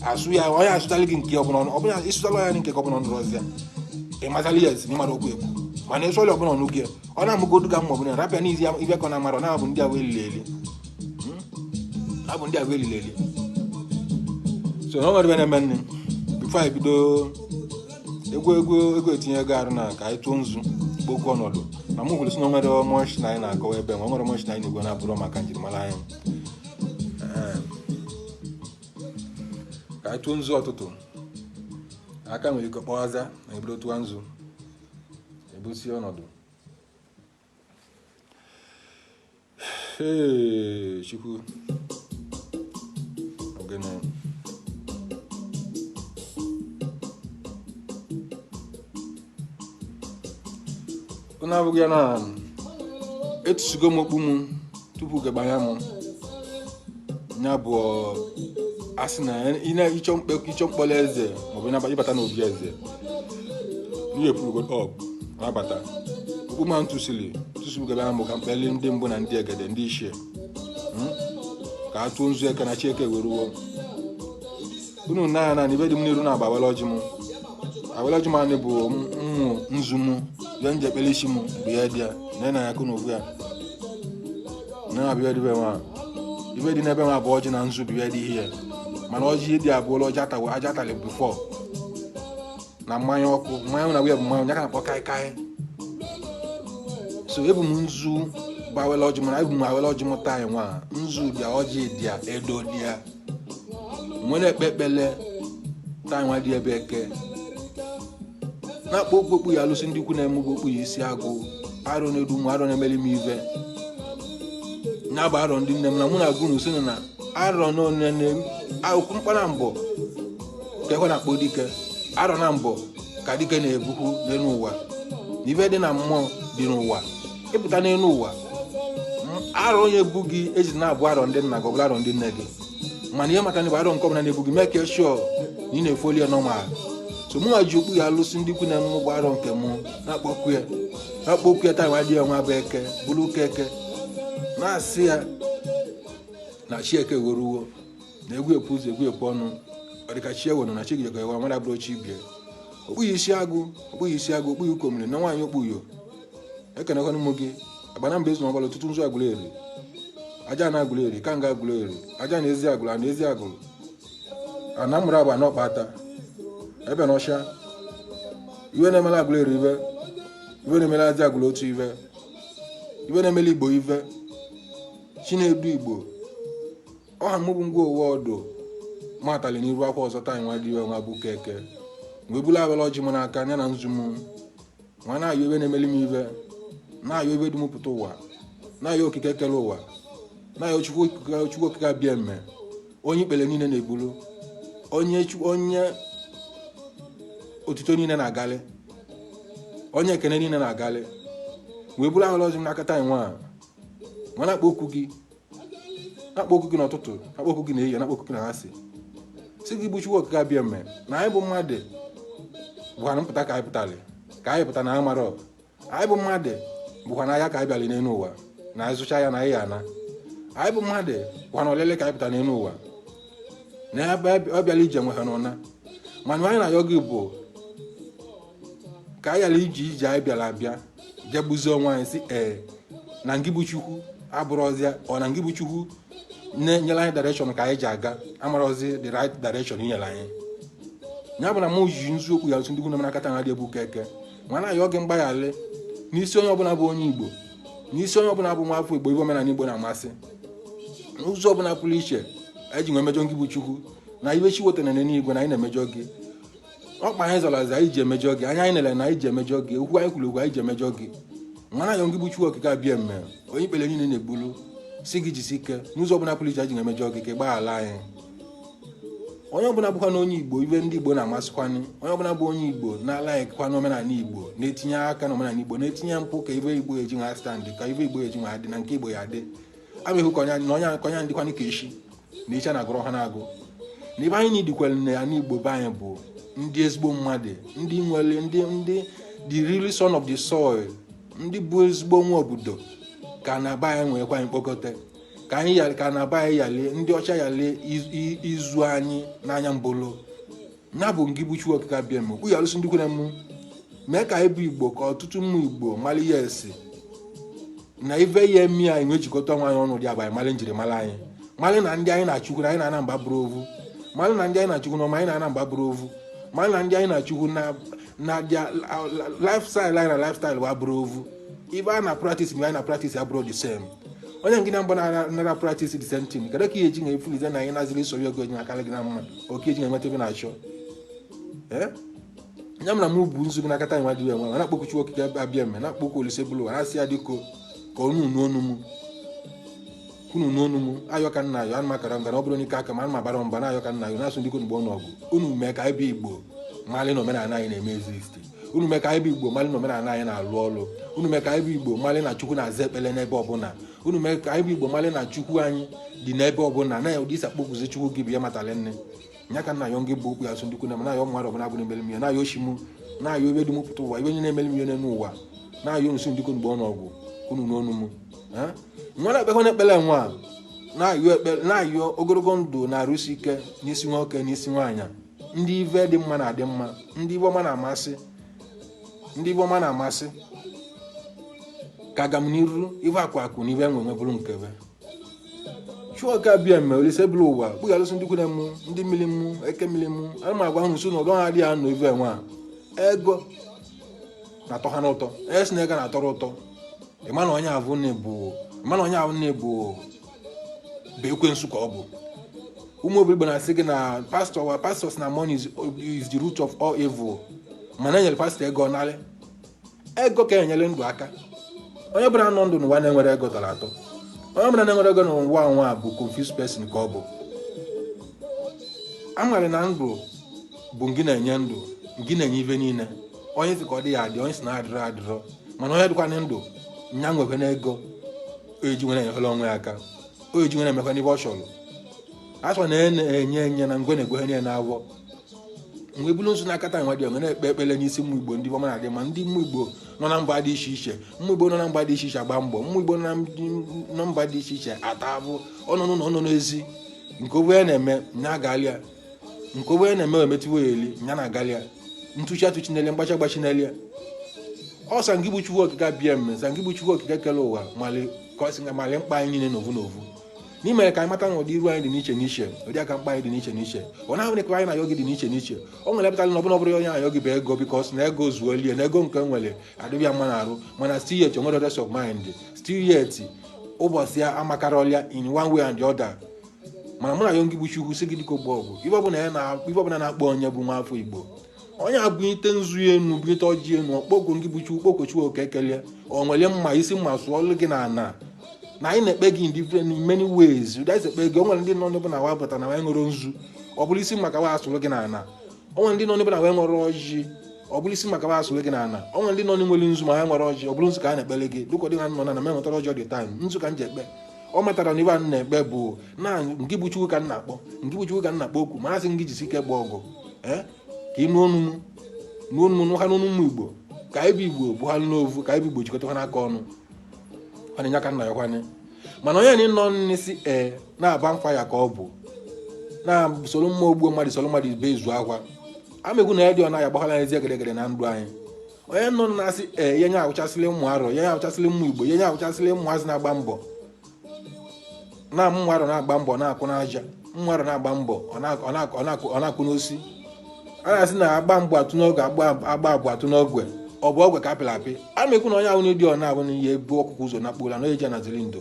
A: asụ ya. Onye asụtala gị nke ọbụla ọbụla ịsụtala ya nke ọbụla nụrụ ọzọ ya, ị matala ya ezi n'ịmara okwu ekwu, mana ịsụọla ọbụla ọnụ gị ọ na-amụgodu ga mma ọbụla rapịa n'izi ibe ka ọ na-amara ọ na-abụ ndị ahụ elili eli, abụ ndị ahụ elili eli. So na ọ nwere ebe na-eme nne before anyị bido egwu egwu egwu etinye ego arụ na ka anyị tụọ nzu kpokwu ọnọdụ na mụ kwuru sị na o nwere mọnshi na anyị na-akọwa ebe nwe nwere mọnshi na anyị na-egwu na-abụrụ maka njirimara anyị. Ka anyị tụọ nzu ọtụtụ aka nwere ike kpọwaza na ebido tụwa nzu ebusi ọnọdụ. Ee, Chukwu ogene unu abụghị ya na etusugo m okpu m tupu gabanya m ya bụ asị na ị na-ịchọ mkpe ịchọ mkpọrọ eze maọbụ ịbata n'obi eze ihe epurugo up nabata okpu ma ntụsiri tụsugara m ka mkpeli ndị mbụ na ndị egede ndị ichie ka a tụọ nzu eke na chieke weruo unu na na ibe dị m n'iru na-agba awele ọjị m awele ọjị m anyị bụ mmụ nzu m bịa nje ekpele isi m bụ ya dị ya na na ya kụ n'ofu ya na abịa dịbe nwa ibe dị n'ebe nwa bụ ọjị na nzu bụ ya dị ihe, mana ọjị dị abụọla ọjị atawo aja atalị before na mmanya ọkụ mmanya na wee bụ mmanya ka na-akpọ kaikai. So ebu m nzu bụ awele ọjị, mana ebu m awele ọjị m taa nwa nzu bịa ọjị dị ya edo dị ya nwere ekpe ekpele taa nwa dị ebe eke na-akpọ okpokpu ya alụsị ndị ikwu na-eme okpokpu ya isi agụ arụ na-edu m arụ na-emeli m ive ya bụ arọ ndị nne m na mụ na-agụ n'usi na arọ na onene okwu mkpara mbọ ka ekwe na-akpọ dike arọ na mbọ ka dike na-ebukwu n'elu ụwa na ife dị na mmụọ dị n'ụwa ịpụta n'elu ụwa arọ onye bu gị eji na-abụ arọ ndị nna gị ọbụla arọ ndị nne gị, mana ihe maka na bụ arọ nke ọbụla na-ebu gị mee ka sure na ị na-efoli ya normal. So mụ nwa ji okpu ya alụsị ndị ikwu na mmụ bụ arọ nke mụ na-akpọkwu ya na-akpọkwu ya taa nwa dị ya nwa bụ eke bụrụ ụka eke na-asị ya na chi eke weruwo na egwu ekwu ụzọ egwu ekwu ọnụ ọ dịka chi ewenu na chi gijekọ ewe mara bụrụ chi bie okpughi isi agụ okpughi isi agụ okpughi ukomiri na nwaanyị okpughi ekenekwanụ m gị agbana mba ezu n'ọgbala ọtụtụ nzu agụrụ eri aja na agụrụ eri ka nga agụrụ eri aja na ezi agụrụ na ezi agụrụ Ana mụrụ agba n'ọkpata ebe na ọsha iwe na-emela Agụleri ive, iwe na-emela azị Agụlụ otu ive, iwe na-emela Igbo ive. Chinedu Igbo ọha mụ bụ ngwa owe ọdụ matali n'iru akwa ọzọ taa nwa dị nwa bụ keke wee bulu awele ọjị m n'aka ya na nzu m nwa na-ayọ iwe na-emeli m ive, na-ayọ iwe dị m pụta ụwa, na-ayọ okike kele ụwa, na-ayọ Chukwu okike abịa eme onye ikpele niile na-ebulu, onye otuto niile na-agalị, onye ekene niile na-agalị, wee buru awele ọjị m n'aka taa nwa nwa na-akpọ okwu gị, na-akpọ okwu gị n'ụtụtụ, na-akpọ okwu gị n'ehihie, na-akpọ okwu gị na asị sị gị bụ Chukwu okike abịa eme na anyị bụ mmadụ bụkwa mpụta ka anyị pụtara, ka anyị pụta na amarọ anyị bụ mmadụ bụkwa na ahịa ka anyị bịara n'elu ụwa, na anyị zụcha ya na anyị ya ana. Anyị bụ mmadụ bụkwa na olele ka anyị pụtara n'elu ụwa, na ebe ọ bịara ije nwe ha n'ụna. Mana anyị na-ayọ gị bụ ka anyị ghara iji ije anyị bịara abịa jee gbuzie onwe anyị, si ee na ngị bụ Chukwu abụrọzịa ọ na ngị bụ Chukwu na-enyere anyị direction ka anyị ji aga amarọzi the right direction inyere anyị. Ya bụ na mụ ji nzu okwu ya ndị gwuna nakata na adị ebu keke ma na-ayọ gị mgbaghalị n'isi onye ọbụla bụ onye Igbo, n'isi onye ọbụla bụ nwa afọ Igbo, ibe omenala Igbo na-amasị, n'ụzọ ọbụla pụrụ iche eji nwee mejọ ngị bụ Chukwu na ibe chi wetara n'eluigwe na anyị na-emejọ gị. Ọkpa anyị zọrọ azụ anyị ji emejọ gị, anya anyị nere na anyị ji emejọ gị, okwu anyị kwuru okwu anyị ji emejọ gị. Nwa na-ayọ ngị bụ Chukwu okike abịa eme onye ikpele niile na-egbulu si gị jisi ike n'ụzọ ọbụla pụrụ iche anyị ji emejọ gị ka ị gbaghara anyị. Onye ọbụla bụkwa na onye Igbo, ibe ndị Igbo na-amasịkwanị, onye ọbụla bụ onye Igbo na-alaikwa n'omenala Igbo, na-etinye aka n'omenala Igbo, na-etinye mpụ ka ibe Igbo eji nwa stand, ka ibe Igbo eji nwa adị na nke Igbo ya adị abụghị ka onye na onye ka onye ndịkwanị ka eshi na iche na-agụrụ ha na-agụ na ibe anyị nidikwere na ya n'Igbo be anyị bụ ndị ezigbo mmadụ, ndị nwere ndị the real son of the soil, ndị bụ ezigbo nwa obodo, ka na be anyị nwekwa anyị mkpokọta ka anyị yali, ka na be anyị yalie ndị ọcha yalie izu anyị n'anya mbolo. Ya bụ ngị bụ Chukwu okike abịa eme okpu ya alụsị ndị kwere mụ mee ka anyị bụ Igbo, ka ọtụtụ ụmụ Igbo mara ihe esi na ife ya emi anyị nwee jikọta onwe anyị ọnụ dị agba, anyị mara njirimara anyị, mara na ndị anyị na-achukwu na anyị na-ana mba bụrụ ovu, mara na ndị anyị na-achukwu na ọma anyị na-ana mba bụrụ ovu, mara na ndị anyị na-achukwu na their lifestyle anyị na lifestyle wa bụrụ ovu. Ife a na practice mgbe anyị na practice abụrụ the same. Onye ngị na mgba nara practice the same thing, kedu ka ihe eji na-efulize na anyị naziri isoro ego eji na-akarị gị na mma oke eji na-enweta ebe na-achọ ee ya mere mụ bụ nzu gị n'akata anyị nwa dị enwe na-akpọku Chukwu okike abịa eme, na-akpọku Olise bụrụ ụwa, na-asị ya dịko ka onu nu onu mụ unu n'onu mụ ayọ ka nna ayọ ana m akara nga na ọ bụrụ n'ike aka ma ana m abara mba na-ayọ ka nna ayọ na-asụ ndị mgbe ọnụọgụ unu mee ka anyị bụ Igbo malị na omenala anyị na-eme exist, unu mee ka anyị bụ Igbo malị na omenala anyị na-alụ ọlụ, unu mee ka anyị bụ Igbo malị na Chukwu na-aza ekpele n'ebe ọbụla, unu mee ka anyị bụ Igbo malị na Chukwu anyị dị n'ebe ọbụla, na ụdị isi akpọkwuzi Chukwu gị bụ ya matali nne nya ka nna ayọ ngị bụ okwu ya asụ ndị kwuna m na-ayọ mmadụ ọbụla bụ na-emeli m ihe, na-ayọ oshi mụ, na-ayọ ebe dị m pụta ụwa, ibe onye na-emeli m ihe n'elu ụwa, na-ayọ nso ndị mgbe ọnụọgụ unu n'onu m nwa na-ekpekwa ekpere nwa na-ayọ ekpere, na-ayọ ogologo ndụ na-arụsi ike n'isi nwoke n'isi nwaanyị, ndị ive dị mma na-adị mma, ndị ive ọma na-amasị, ndị ive ọma na-amasị, ka agam n'iru ive akụ akụ na ive enwe enwe bụrụ nke be Chuoka bịa mme Olise bụrụ ụwa kpụga alụsị ndị kwere mụ, ndị mmiri mụ, eke mmiri mụ. Ana m agwa hụ nso na ọdọ ha adịghị anọ ive nwa ego na-atọ ha n'ụtọ, esi na ego na-atọrọ ụtọ. Ịma na onye avụ na-ebu, ịma na onye avụ na-ebu bụ ekwensu ka ọ bụ. Ụmụ obigbo na-asị gị na pastọ wa pastọ na money is the root of all evil, mana enyere pastọ ego ọ narị ego ka enyere ndụ aka. Onye ọbụla nọ ndụ n'ụwa na-enwere ego tọrọ atọ. Onye ọbụla na-enwere ego n'ụwa nwa bụ confused person ka ọ bụ. Amara na ndụ bụ ngị na-enye ndụ, ngị na-enye ife niile. Onye sị ka ọ dị ya adị, onye sị na adịrọ adịrọ, mana onye dịkwa ndụ nya nwekwe n'ego eji nwere enyefere onwe ya aka, o eji nwere emekwa n'ibe ọ chọrọ. Asọ na enye enye na ngwe na-egwe niile na-awọ mgbe bulu nzu n'aka nwa dị onwe na-ekpe ekpere n'isi ụmụ Igbo, ndị ọma na-adị ma ndị ụmụ Igbo nọ na mba dị iche iche, ụmụ Igbo nọ na mba dị iche iche agba mbọ, ụmụ Igbo nọ na mba dị iche iche ata abụ ọnụ n'ụlọ ọnụ n'ezi, nke obe ya na-eme nya agalịa, nke obe ya na-eme emetụwo ya eli nya na-agalịa, ntụchi atụchi n'elie, mgbachi agbachi n'elie. Ọ sa ngị bụ Chukwu okike abịa mme sa ngị bụ Chukwu okike kele ụwa mali ka ọ sị nga mali mkpa anyị niile n'ovu n'ovu. N'imere ka anyị mata na ụdị iru anyị dị n'iche n'iche, ụdị aka mkpa anyị dị n'iche n'iche, ọ na-ahụ ka anyị na-ayọ gị dị n'iche n'iche. O nwere epụtara na ọbụla ọ bụrụ onye ayọ gị bụ ego, because na ego zuo lie na ego nke nwere adịghị ya mma na-arụ, mana still yet o nwere rest of mind. Still yet ụbọchị ya amakarọlịa in one way and the other. Mana mụ na yọ ngị bụ Chukwu si gị dịka ogbo ọgwụ ife ọbụla ya na ife ọbụla na-akpọ onye bụ nwa afọ Igbo, onye abụnyite nzu enu, bunyite ọjị enu, ọkpọkwu ngị bụ Chukwu, kpọkwu Chukwu oke ekelie. O nwere mma isi mma sụọlụ gị na ana na anyị na-ekpe gị in different, in many ways. Ụdị anyị si ekpe gị, o nwere ndị nọ n'ebe na wa pụta na wa ṅụrụ nzu, ọ bụrụ isi maka wa asụrụ gị na ana. O nwere ndị nọ n'ebe na wa nwere ọjị, ọ bụrụ isi maka wa asụrụ gị na ana. O nwere ndị nọ n'nwere nzu ma ha nwere ọjị, ọ bụrụ nzu ka a na-ekpere gị. Dịka ọ dị ha nọ na na nwetara ọjị, ọ dị time nzu ka m ji ekpe. Ọ matara na ibe a na-ekpe bụ na ngị bụ Chukwu ka m na-akpọ, ngị bụ Chukwu ka m na-akpọ okwu. Ma asị ngị jisi ike gba ọgụ, ee, ka ị nụ onu m, nụ onu m, nụ ha n'onu ụmụ Igbo, ka anyị bụ Igbo bụ ha n'ovu, ka anyị bụ Igbo jikọta ha n'aka ọnụ. Ọ na-enye aka nna ya kwanye. Mana onye na nọ n'isi ee na-aba mfa ya ka ọ bụ na soro mma ogbuo mmadụ, soro mmadụ be ezu akwa amegwu na ya dị ọ na ya gbakọla ezi egedegede na ndụ anyị. Onye nọ na-asị ee, ihe nye awụchasịrị ụmụ arọ, ihe nye awụchasịrị ụmụ Igbo, ihe nye awụchasịrị ụmụazị na-agba mbọ na mmụ arọ na-agba mbọ na-akwụ n'aja, mmụ arọ na-agba mbọ ọ na-akwụ n'osi. A na-asị na agba mbọ atụ n'oge, agba agba abụ atụ n'ogwe, ọ bụ ogwe ka apịrị apị. A na-ekwu na onye ahụ dị ọ na-abụ na ihe ebu ọkụkọ ụzọ na kpola na eji anaziri ndo.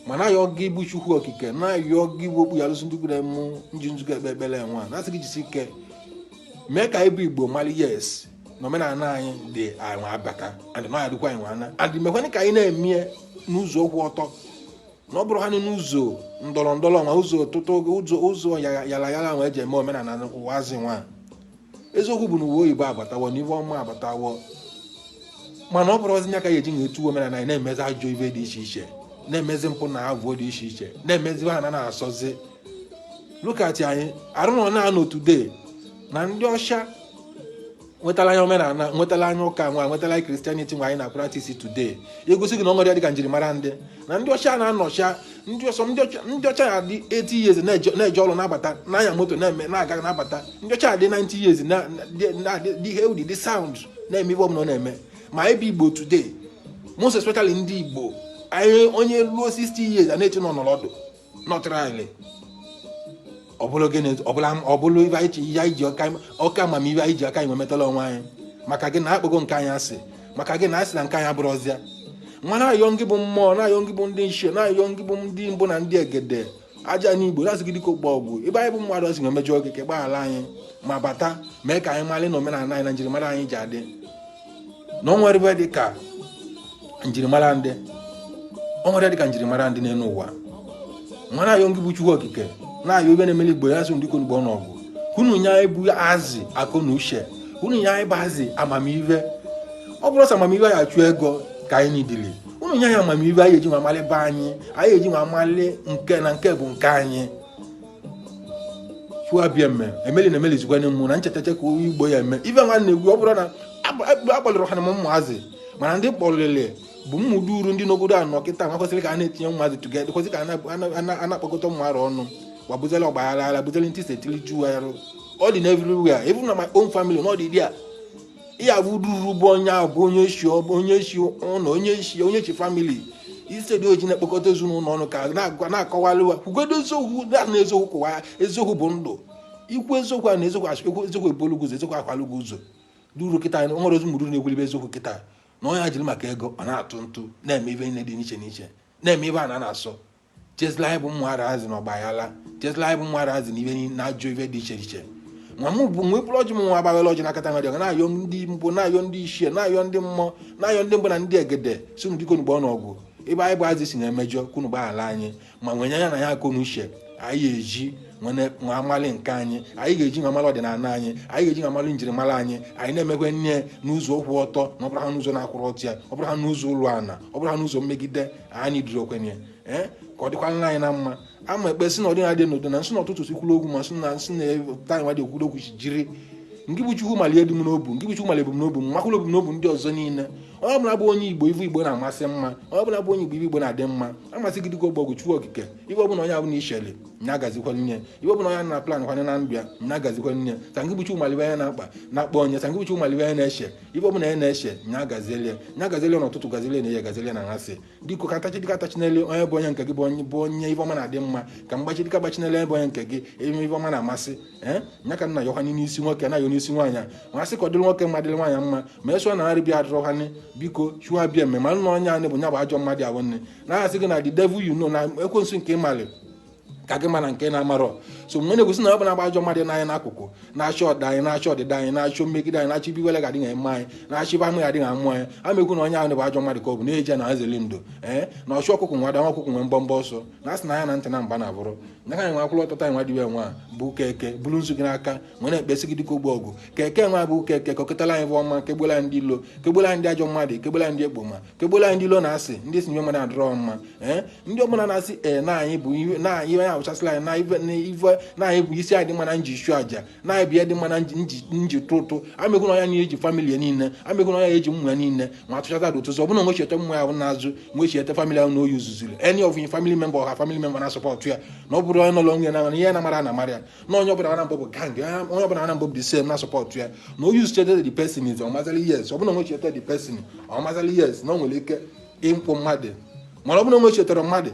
A: Ma na-ayọ gị bụ Chukwu okike, na-ayọ gị bụ okpu ya alụsị ndị kwere mụ nji nzukọ ekpe ekpere nwa, na-asị gị jisi ike mee ka anyị bụ Igbo mara, yes, na omenala anyị dị anyị abata and na ya dịkwa anyị nwana and mekwanị ka anyị na-emie n'ụzọ okwu ọtọ, na ọ bụrụ ha n'ụzọ ndọrọ ndọrọ nwa, ụzọ ụtụtụ, ụzọ yara yara nwa eji eme omenala ụwa azị nwa. Eziokwu bụ na uwe oyibo abatawo na ife ọma abatawo, mana ọ bụrụ ozi nya ka ya eji na-etu omenala anyị na-emezi ajọ ife dị iche iche, na-emezi mpụ na avụọ dị iche iche, na-emezi ha na na-asọzi. Look at anyị arụ na ọ na-anọ today na ndị ọcha nwetara anya omenala, nwetara anya ụka nwa, nwetara anyị Christianity nwa anyị na practice today. Ya egosi gị na ọ nwere ya dịka njirimara ndị na ndị ọcha na-anọcha. Ndị ọsọ ndị ọcha na-adị 80 years na-eje ọrụ, na-abata na-anya moto, na-eme na-aga na-abata. Ndị ọcha adị 90 years na-adị healthy, dị sound, na-eme ife ọbụla ọ na-eme. Ma ebe Igbo today, most especially ndị Igbo anyị, onye ruo 60 years a na-eche nọ n'ọnọdụ nọtara ọ bụrụ gịnị? Ọ bụrụ ife anyị ihe anyị ji ọka amamihe anyị ji aka anyị nwe onwe anyị. Maka gị na akpọgo nke anyị asị, maka gị na asị na nke anyị abụrụ ọzịa nwa. Na-ayọ ngị bụ mmụọ, na-ayọ ngị bụ ndị nshie, na-ayọ ngị bụ ndị mbụ na ndị egede aja n'Igbo, na-asị gị dịka okpu ọgwụ ebe anyị bụ mmadụ asị na-emejọ gị, ka gbaghara anyị ma bata mee ka anyị malị na omenala anyị na njirimara anyị ji adị na o nwere ebe dị ka njirimara ndị o nwere dị ka njirimara ndị n'elu ụwa nwa. Na-ayọ ngị bụ Chukwu okike, na-ayọ ebe na-emeli Igbo ya sị ndị konugbo ọnụọgụ unu nye anyị bụ azị akụ na uche, unu nye anyị bụ azị amamihe. Ọ bụrụ sọ amamihe anyị achụ ego ka anyị nidili, unu nye anyị amamihe anyị eji nwa amalị be anyị, anyị eji nwa amalị nke na nke bụ nke anyị. Chukwu abịa mme emeli na emelizikwana mụ na nchetacha ka Igbo ya eme ife nwa na-egwu. Ọ bụrụ na akpọlịrị ha na ụmụazị, mana ndị kpọlịrị bụ mmụduru ndị n'obodo anọ kịta nwa kwesịrị ka a na-etinye ụmụazị together, kwesịrị ka a na-akpọkọta ụmụ arụ ọnụ, wabuzela ọgbaghara ala, buzela ntị setili ju arụ. Ọ dị na everywhere, even na my own family na ọ dị there. Ihe bụ duru bụ onye ahụ bụ onye shi, onye shi ụlọ, onye shi, onye chi family isi dị oji na-ekpokọta ezinụlọ ọnụ ka na-akọwalụ kwugodo eziokwu na eziokwu kwụwa. Eziokwu bụ ndụ. Ikwu eziokwu a na eziokwu, eziokwu ebolu gị ụzọ, eziokwu akwalụ gị ụzọ. Duru kịta nwere ozi mụduru na-ekwulibe eziokwu kịta na onye jiri maka ego ọ na-atụ ntụ, na-eme ife niile dị n'iche n'iche, na-eme ibe a na na-asọ chesila. Anyị bụ ụmụ ara azị na ọgbaghara chesila. Anyị bụ ụmụ ara azị na ibe na ajọ ife dị iche iche. Ma mụ bụ nwe mkpụrụ ọjị m nwa agbawela ọjị n'akata nwa dị na-ayọ ndị mbụ, na-ayọ ndị ichie, na-ayọ ndị mmụọ, na-ayọ ndị mbụ na ndị egede, si unu dịka onugbo ọnụọgụ ebe anyị bụ azị si na-emejọ, kwunu gbaghara anyị ma nwenye anya na ya akọ na uche anyị eji nwa amalị nke anyị. Anyị ga-eji nwa amalị ọdịnala anyị, anyị ga-eji nwa amalị njirimara anyị. Anyị na-emekwe nne n'ụzọ okwu ọtọ, na ọ bụrụ ha n'ụzọ na-akwụrụ ọtọ ya, ọ bụrụ ha n'ụzọ ụlọ ana, ọ bụrụ ha n'ụzọ mmegide anyị duru okwenye ee ka ọ dịkwara anyị na mma. Ama ekpe si na ọdịnala dị n'udo na nsị n'ụtụtụ si kwuru okwu, ma sị na nsị na taa nwa dị okwuru okwu jiri nke bụ Chukwu malie dị m n'obu, nke bụ Chukwu malie ebumnobi m, makwụrụ ebumnobi ndị ọzọ niile. Onye ọbụla bụ onye Igbo ife Igbo na-amasị mma, onye ọbụla bụ onye Igbo ife Igbo na-adị mma amasị gị, dịka ọgbọgwụ Chukwu okike ife ọbụla onye abụla isheli. nya gazikwa nne ibe ọbụla onye na plan kwanye na ndụ ya, nya gazikwa nne. Sa ngị bụ Chukwu malibe ya na-akpa na-akpọ onye, sa ngị bụ Chukwu malibe ya na-eche ibe ọbụla ya na-eche, nya gaziele, nya gaziele n'ụtụtụ, gaziele na ihe, gaziele na ngasị. Dịka ka ntachi dịka atachinele onye bụ onye nke gị, bụ onye ife ọma na-adị mma, ka mgbachi dịka gbachinele onye bụ onye nke gị, ebe ife ọma na-amasị. Ee, nya ka nna yọkwanị n'isi nwoke, na-ayọ n'isi nwaanyị, ma sị ka ọ dịrị nwoke mma, dịrị nwaanyị mma. Ma esọ na nrị bịa adịrọkwanị, biko chụọ bịa mme ma nna onye anyị bụ nya bụ ajọ mmadụ abụ nne na-asị gị na the devil you know, na ekwensu nke ịmalị ka gị mana nke na-amarọ. So mgbe na-egosi na ọ bụ na-agba ajọ mmadụ n'anya n'akụkụ, na-achọ ọdịda anyị, na-achọ ọdịda anyị, na-achọ mmegide anyị, na-achọ ibi wele ga-adị na mma anyị, na-achọ ibe amụ ya adị na mmụọ anyị, amekwu na onye ahụ bụ ajọ mmadụ ka ọ bụ na-eji na azeli ndo. Ee, na ọchụ ọkụkụ nwa ada nwa ọkụkụ nwee mbọmbọ ọsọ, na asị na anya na ntị na mgba na abụrụ nyaka anyị nwa akwụrụ ọtọta anyị nwa dịwe nwa bụ keke buru nzu gị n'aka nwere ekpesi gị dịka ogbe ọgụ keke nwa bụ keke ka oketala anyị bụ ọma, kegbuola anyị ndị ilo, kegbuola anyị ndị ajọ mmadụ, kegbuola anyị ndị ekpoma, kegbuola anyị ndị ilo na-asị ndị si nye mmadụ adịrọ mma. Ee, ndị ọbụla na-asị ee na anyị bụ ihe na anyị anyị awụchasịla anyị na ife na ife na anyị bụ isi anyị dị mma na nji chụọ aja na anyị bụ ihe dị mma na nji tụ ụtụ. Amekwu na ọnya na eji family ya niile, amekwu na ọnya eji ụmụ ya niile ma atụchata dị ụtụzọ ọbụna nwechiete ụmụ ya ahụ n'azụ, nwechiete family ahụ na oyi uzuzuru any of your family member or her family member na-asupport ya, na ọ bụrụ onye nọrọ onwe ya na ihe na-amara na amara ya na onye ọbụla na mbọ bụ gang, onye ọbụla na mbọ bụ the same na-asupport ya, na oyi uzuchete the person is ọmazali. Yes, ọbụna nwechiete the person ọmazali. Yes, na o nwere ike ịmkpụ mmadụ, mana ọ bụrụ na nwechetara mmadụ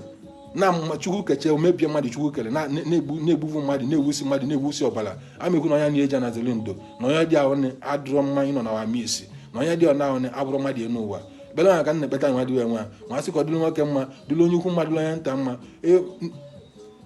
A: na Chukwu keche omebie mmadụ, Chukwu kere na-egbuvu mmadụ, na-ewusi mmadụ, na-ewusi ọbara, amekwu na onye na-eji anazili ndo, na onye dị ahụ adụrọ mma ịnọ na wamisi, na onye dị ọna ahụ abụrụ mmadụ enu ụwa. Ekpere ahụ ka m na-ekpeta nwa dịwe nwa ma sị ka ọ dịrị nwoke mma, dịrị onye ukwu mma, dịrị onye nta mma.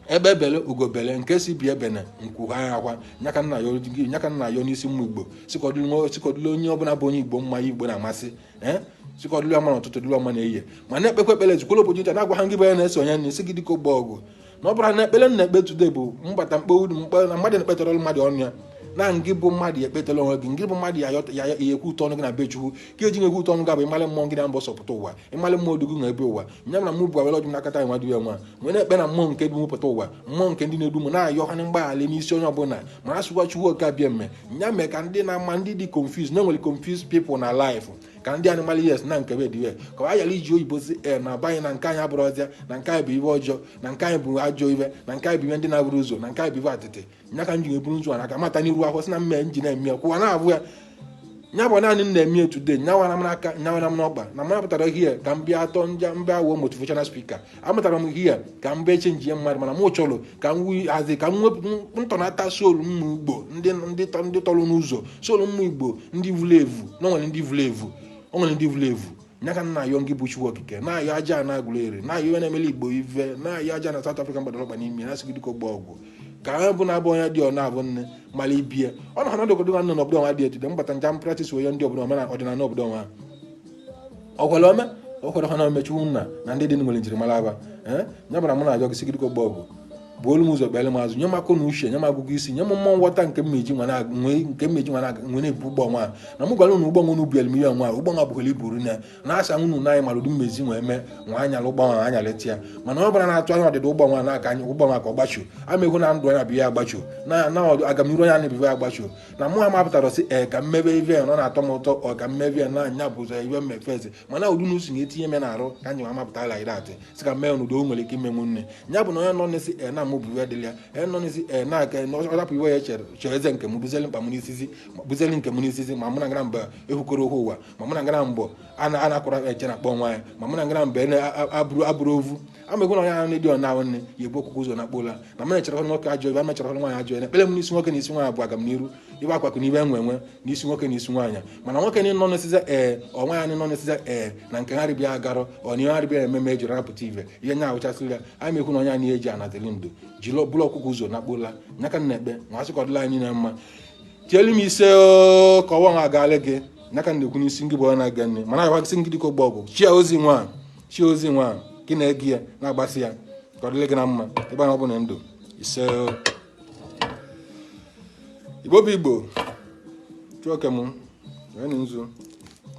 A: Ebe bele ugo bele, nke si bie bene nkwu ha akwa nyaka nna ya nyaka nna ya n'isi mmụ Igbo, sị ka ọ dịrị onye ọbụla bụ onye Igbo mma, Igbo na-amasị. Ee, sị ka ọ dịrị ọma n'ụtụtụ, dịrị ọma n'ehihie, ma na-ekpekwa ekpere jikwala obodo ncha na-agwa ha ngị bụ onye na-eso onye n'isi gị dịka ogbe ọgụ na ọ bụrụ na ekpere m na-ekpe today bụ mgbata mkpe mkpe na mmadụ na-ekpetara mmadụ ọnụ ya, na ngị bụ mmadụ ya ekpetara onwe gị, ngị bụ mmadụ ya ya ya ekwu ụtọ ọnụ gị na be Chukwu, ka eji nwekwu ụtọ ọnụ gị bụ ịmalị mmụọ gị na mbọ sọpụta ụwa, ịmalị mmụọ odugu na ebe ụwa nya na mụ bụ awere ọjụ n'akata anyị nwa dịwe nwa nwee na-ekpe na mmụọ nke du pụta ụwa, mmụọ nke ndị na-edu m na-ayọ ha mgbaghara n'isi onye ọbụla, ma asụkwa Chukwu oke abịa mme nya mee ka ndị na-ama ndị dị confused, na enwere confused people na life, ka ndị animal, yes, na nke be ka ọ ghara iji oyibo si e na banye na nke anyị abụrụ ọzịa, na nke anyị bụ ibe ọjọọ, na nke anyị bụ ajọ ibe, na nke anyị bụ ibe ndị na-abụrụ ụzọ, na nke anyị bụ ibe atịtị nya ka m ji eburu nzu n'aka mata n'iru akwụkwọ sị na mme nji na-eme ya kwụwa na-abụ ya nya bụ naanị m na-eme today, nyawana m n'aka, nyawana m n'ọkpa, na m apụtara here ka m bịa atọ nja mbịa wuo motivational speaker. Amụtara m here ka m bịa echange mmadụ, mana m chọrọ ka m wu hazi ka m wepụ ntọnata soul ụmụ Igbo ndị tọrọ n'ụzọ, soul ụmụ Igbo ndị vuru evu, na o nwere ndị vuru evu, o nwere ndị vuru evu. Nya ka m na-ayọ ngị bụ Chukwu okike, na-ayọ aja na agụrụ na-ayọ ihe na-emele Igbo ive, na-ayọ aja na South Africa gbadoro ọkpa n'ime na asịgị dịka ogbe ọgwụ ka anyị bụ na-abụ onye dị ọ na-abụ nne mara ibie ọ na ha nọdụ nwanne n'obodo nwa dị etude mgbata njem practice onye ndị obodo omena ọdịnala obodo nwa ọkwere ome okwere ha na omechukwu nna na ndị dị nwere njirimara aba. Ee, ya bara mụ na-ajọ gị sigidikọ gba ọgwụ bụ olu m ụzọ kpere m azụ, nye m akụ na uche, nye m agụgụ isi, nye m mmụọ nghọta nke mmeji nwa nke mmeji nwa nwee na-ebu ụgbọ nwa na mụ gwara unu ụgbọ nwa unu biara m ihe nwa ụgbọ nwa bụkwara iburu na na-asa unu na anyị mara ụdị mmezi nwee mee nwa anyala ụgbọ nwa anyaleta ya. Mana ọ bụla na-atụ anya ọdịda ụgbọ nwa na-aka anya ụgbọ nwa ka ọ gbachuo amekwu na ndụ anya bụ ihe agbachuo na agamniru anya na-ebibe agbachuo na mụ amapụtara sị ee ka mmebe ive ya na ọ na-atọ m ụtọ, ọ ka mmebe ya na anya bụ ụzọ iwe mmefe eze, mana ụdị na usi na-etinye m na-arụ ka njem amapụta like that, sị ka mmee n'udo o nwere ike imenwu nne ya bụ na onye nọ n'isi ee na mụ bụ iwe dịrị ya ee nọ n'isi ee na aka na ọ rapụ iwe ya chere chọọ eze nke m buzeli mkpa m n'isizi, buzeli nke m n'isizi, ma mụ na ngara mgbe ehukọrọ okwu ụwa, ma mụ na ngara mbọ a na-akwara eche na akpọ nwaanyị, ma mụ na ngara mgbe abụrụ abụrụ ovu amekwu na onye ahụ dị ọ na-ahụ nne ya ebu okwukwu ụzọ na akpụla na m echere nwoke ajọ ibe amechara nwaanyị ajọ ya. Ekpere m n'isi nwoke na isi nwaanyị bụ agamniru ibe akwakụ n'ibe enwe enwe n'isi nwoke na isi nwaanyị, mana nwoke na nọ n'esize ee ọ nwaanyị nọ n'esize ee na nke ha ribịa agarọ ọ na ihe ha ribịa ememe ejiri rapụta ive ihe nya ahụchasịrị ya anyị mekwu na onye anyị eji anazili ndo jiri bụrụ ọkwụkwọ ụzọ na akpụla nya ka m na-ekpe ma asị ka ọ dịla anyị niile mma. Tielu m ise ka ọnwa nwa agaala gị nya ka m na-ekwu n'isi ngị bụ onye na-aga nne, mana agwagasị ngị dịka ogbe ọgwụ chia ozi nwa chi ozi nwa gị na-ege ya na-agbasị ya ka ọ dịrị gị na mma ebe ahụ ọ bụ na ndụ ise. Igbo bụ Igbo, chụọ ke mụ onye nzu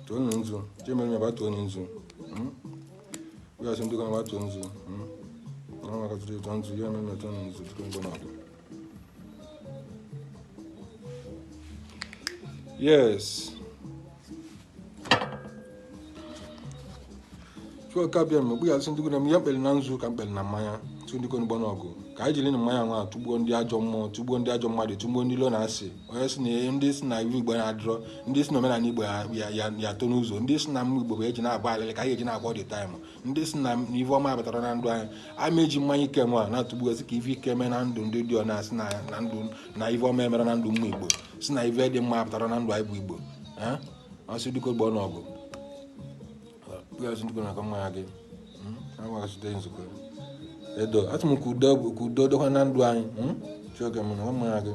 A: tụọ onye nzu chemere m ebe tụọ onye nzu ya sị ndị ka tụọ nzu na maka tụọ nzu ya mere tụọ nzu tupu mgbe na-abụ. Yes, chụọ ka bịa m ogbu ya sị ndị na m ya mkpere na nzu ka mkpere na mmanya. Tundiko n'ọgụ ka anyị jiri na mmanya nwa tụgbuo ndị ajọ mmụọ, tụgbuo ndị ajọ mmadụ, tụgbuo ndị ilo na-asị onye si na ndị si na iwu Igbo na-adịrọ, ndị si na omenala Igbo ya to n'ụzọ, ndị si na mma Igbo bụ eji na-agba alịlị ka anyị eji na-agba the time, ndị si na ife ọma batara na ndụ anyị. Ama eji mmanya ike nwa na-atụgbu ezi ka ife ike mee na ndụ ndị dị ọ na-asị na ndụ na ife ọma emere na ndụ ụmụ Igbo, si na ife dị mma pụtara na ndụ anyị bụ Igbo. Ọsị dịko gbọọ n'ọgụ ndịko na mmanya gị nzukọ edo atụ m ka udo dokwa na ndụ anyị. Chioke m na mmanya gị.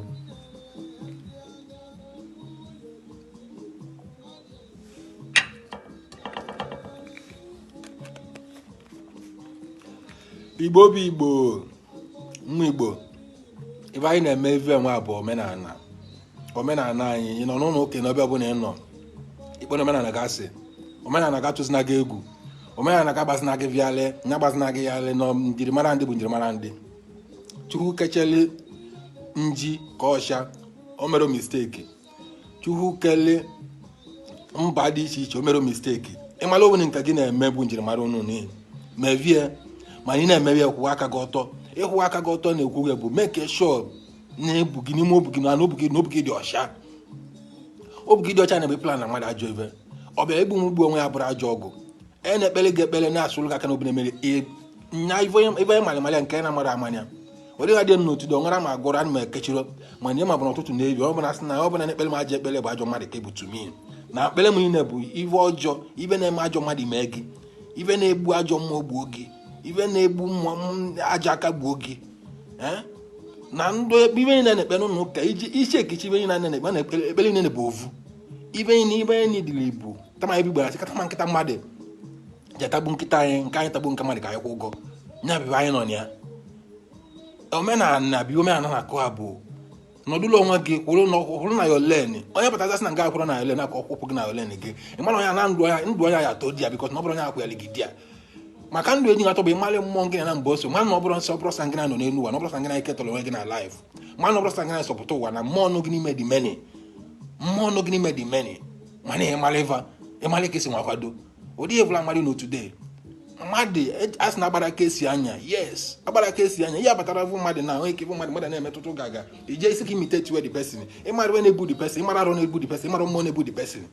A: Igbo bụ Igbo, ụmụ Igbo, ife anyị na-eme ife nwa bụ omenala, omenala anyị. Ị nọ n'ụlọ ụka n'ebe ọbụla ị nọ, ikpe na omenala gasị, omenala ga-atụzina gị egwu, omenala ga-agbazina gị vịalị nya gbazina gị yalị nọ. Njirimara ndị bụ njirimara ndị Chukwu kecheli nji ka ọcha o mere mistake. Chukwu kele mba dị iche iche o mere mistake. Ịmara onwe nke gị na-eme bụ njirimara unu niile mevie, ma anyị na-emebi kwụwa aka gị ọtọ. Ịkwụwa aka gị ọtọ na-ekwu gị bụ make sure na-ebu gị n'ime obi gị na obi gị na obi gị dị ọcha. Obi gị dị ọcha na-eme plan na mmadụ ajọ ibe ọ bịara igbu mgbu onwe ya bụrụ ajọ ọgụ e na-ekpere gị ekpere na-asụrụ gị aka n'obi na-emere nya ife malị malị nke na mara amanya ọ dịghị adị n'otu dị ọṅara ma agwọrọ anụ ma ekechiro. Mana ihe ma bụ n'ụtụtụ na-ebi ọ bụla sị na ọ bụla na-ekpere m ajọ ekpere bụ ajọ mmadụ ka ebu tumi na ekpere m niile bụ ife ọjọọ, ife na-eme ajọ mmadụ mee gị, ife na-egbu ajọ mmụọ gbuo gị, ife na-egbu mmụọ ajọ aka gbuo gị na ndụ. Ife niile na-ekpe n'ụlọ ụka iji isi ekechi, ife niile na-ekpe na ekpere niile bụ ovu. Ife niile ife niile dịrị ibu kama ebe Igbo asị kama nkịta mmadụ ji atagbu nkịta anyị nke anyị tagbu nke mmadụ ka anyị kwụ ụgwọ nya bụ anyị nọ na ya. Omenala bụ omenala na-akụ ha bụ nọdụlụ onwe gị kwụrụ na your lane. Onye pụtazi na nga akwụrụ na your lane aka ọkwụpụ gị na your lane gị, ị mara onye na ndụ onye ndụ onye ya atọ di ya because na ọ bụrụ onye akwụyalị gị di ya maka ndụ enyi atọ bụ ịmalị mmụọ gị na mgbe ose ma na ọ bụrụ nsọ ọ bụrụ sa gị na nọ n'elu ụwa na ọ bụrụ sa gị na iketọrọ onwe gị na life ma na ọ bụrụ sa gị na sọpụta ụwa na mmụọ nọ gị n'ime dị many, mmụọ nọ gị n'ime dị many. Mana ịmalị ịva ịmalị ka esi nwa kwado ụdị evụla mmadụ n'otu day mmadụ a sị na agbara ka esi anya, yes, agbara ka esi anya ihe abatara vụ mmadụ na onye ike ịbụ mmadụ mmadụ na-emetụta gaga ije isi ka imitate we the person, ịmara we na-ebu the person, ịmara arụ na-ebu the person, ịmara mmụọ na-ebu the person.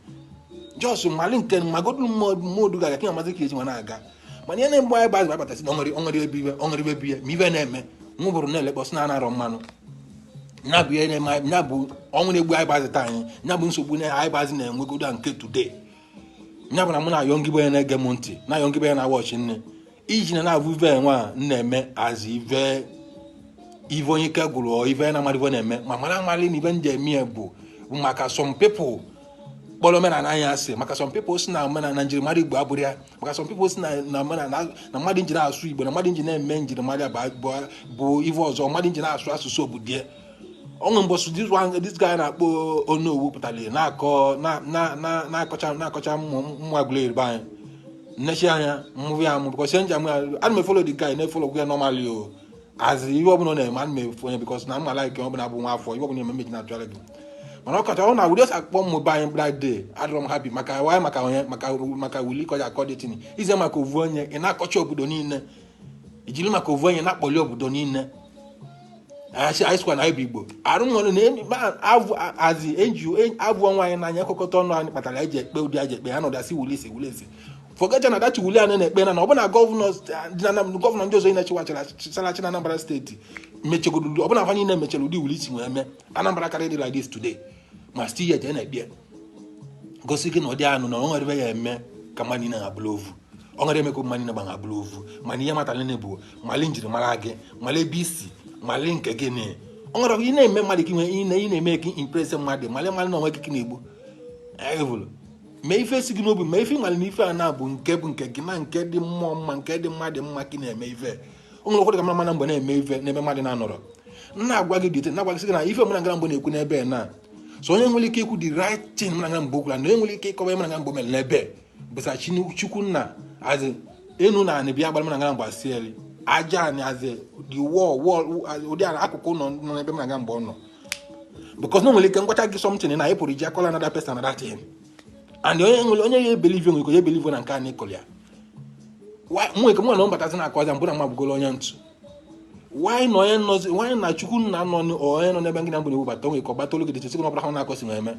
A: Just mmalị nke magodu mmụọ gaga ka amazi ka eji nwa na-aga. Mana ihe na-egbu anyị gbazụ abatasị na onwere ebe iwe onwere ebe ihe ma ibe na-eme nwụbụrụ na-elekpọsị na anarọ mmanụ nya bụ ihe na-eme, nya bụ ọnwụ na-egbu anyị gbazita anyị, nya bụ nsogbu na anyị gbazi na-enwegodo nke today. Nya bụ na mụ na-ayọ ngị bụ onye na-ege m ntị, na-ayọ ngị bụ onye na-awọchị nne iji na na-abụ ive nwa na-eme azụ ive ive onye ike gwụrụ ive na amadị ive na-eme ma mara amalị na ive ndị eme ya bụ maka some people kpọrọ omenala anyị asị, maka some people si na omenala njirimara Igbo abụrụ ya, maka some people si na omenala na mmadụ nji na-asụ Igbo na mmadụ nji na-eme njirimara bụ ive ọzọ, mmadụ nji na-asụ asụsụ obodo ya. Onwe mbọsụ this one, this guy na-akpọ Onowu pụtara na-akọ na-akọcha na-akọcha mmụ Aguleri anyị nnechi anya mmụ ya amụ because nji amụ ya ana m follow the guy na-efollow ya normally o as ihe ọbụla ọ na-eme ana m efo ya because na mma like ọbụla bụ nwa afọ ihe ọbụla na-eme meji na-atụgharị gị. Mana ọ kacha ọ na ụdị ọsọ akpọ mmụ be anyị black day adịrọ m happy maka why, maka onye maka wuli kọja akọ dị ize maka ovu onye ị na-akọcha obodo niile ijiri maka ovu onye na-akpọli obodo niile anyị sịkwa na anyị bụ Igbo arụ nwere na azi eji abụ ọnwa anyị n'anya ekekọta ọnụ anyị kpatara anyị ji ekpe ụdị anyị ji ekpe ha nọdụ asị wuli isi wuli isi forget na dachi wuli anyị na-ekpe na ọbụna governor governor ndị ọzọ na-echịwachara chịcharachi na Anambra steeti mechegodo ọbụna afa niile mechara ụdị wuli isi wee mee Anambra karịrị dị like this today. Ma still yet na-ekpe gosi gị na ụdị anụ na ọ nwere ya eme ka mmadụ niile na-abụrụ ovu ọ nwere eme ka mmadụ niile gba abụrụ ovu. Mana ihe matara nne bụ mali njirimara gị, mali ebe isi, mali nke gị na ọ nwere ị na-eme mmadụ ka ị na-eme ka impress mmadụ, mali mali na onwe gị ka na-egbu evụlụ mee ife si gị n'obi mee ife ịmali na ife a na-abụ nke bụ nke gị na nke dị mmụọ mma, nke dị mmadụ mma ka ị na-eme ife. O nwere ụfọdụ ka mara mana mgbe na-eme ife na-eme mmadụ na-anọrọ na-agwa gị dite na-agwa gị sị gị na ife mụ na ngara mgbe na-ekwu n'ebe na so onye nwere ike ikwu the right thing mụ na ngara mgbe okwula na onye nwere ike ịkọwa mụ na ngara mgbe mere n'ebe bụsa Chukwu nna azị enu na anị bịa gbara mụ na ngara mgbe asieli aja anị azị the wall ụdị akụkụ ụlọ nọ n'ebe mụ na ngara mgbe ọ nọ because na nwere ike ngwacha gị something na ị pụrụ iji akọla another person another thing and onye nwere onye ya ebelieve nwere ike onye ebelieve na nke a n'ịkọrọ ya nwee ike mụ na mbatazi na-akọzi mbụ na mma bụgolo onye ntụ. Why na onye nọzi, why na Chukwu nna nọ, onye nọ n'ebe gị na mbụ na-ewebata onwe ka ọ gbata olu gị dị sị na ọ bụrụ ha na-akọsi na eme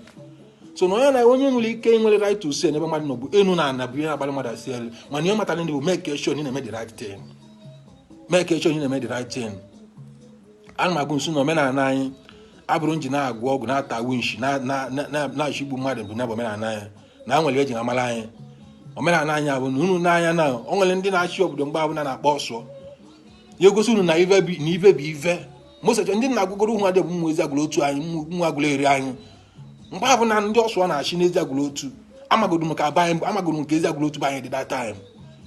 A: so na onye na onye nwere ike nwere right to say n'ebe mmadụ nọ bụ enu na ana bụ ihe na-agbalị mmadụ asị elu. Mana ihe matara ndị bụ, make sure na ị na-eme the right thing, make sure na ị na-eme the right thing. Ana m agụ nso na omenala anyị abụrụ nji na-agwọ ọgwụ, na-ata winshi, na-achịgbu mmadụ bụ na bụ omenala anyị na nwere eji amara anyị. Omenala anyị abụ na unu n'anya na o nwere ndị na-achị obodo mgbe abụna na-akpọ ọsọ ya egosi unu na ive bụ na ive bụ ive mose. Ndị na-agụgoro ụmụ adị bụ mmụ ezi agụrụ otu anyị, mmụ agụrụ eri anyị mgbe abụ na ndị ọsọ na-achị n'ezi agụrụ otu. Amagodo m ka be anyị, amagodo m ka ezi agụrụ otu be anyị dị that time.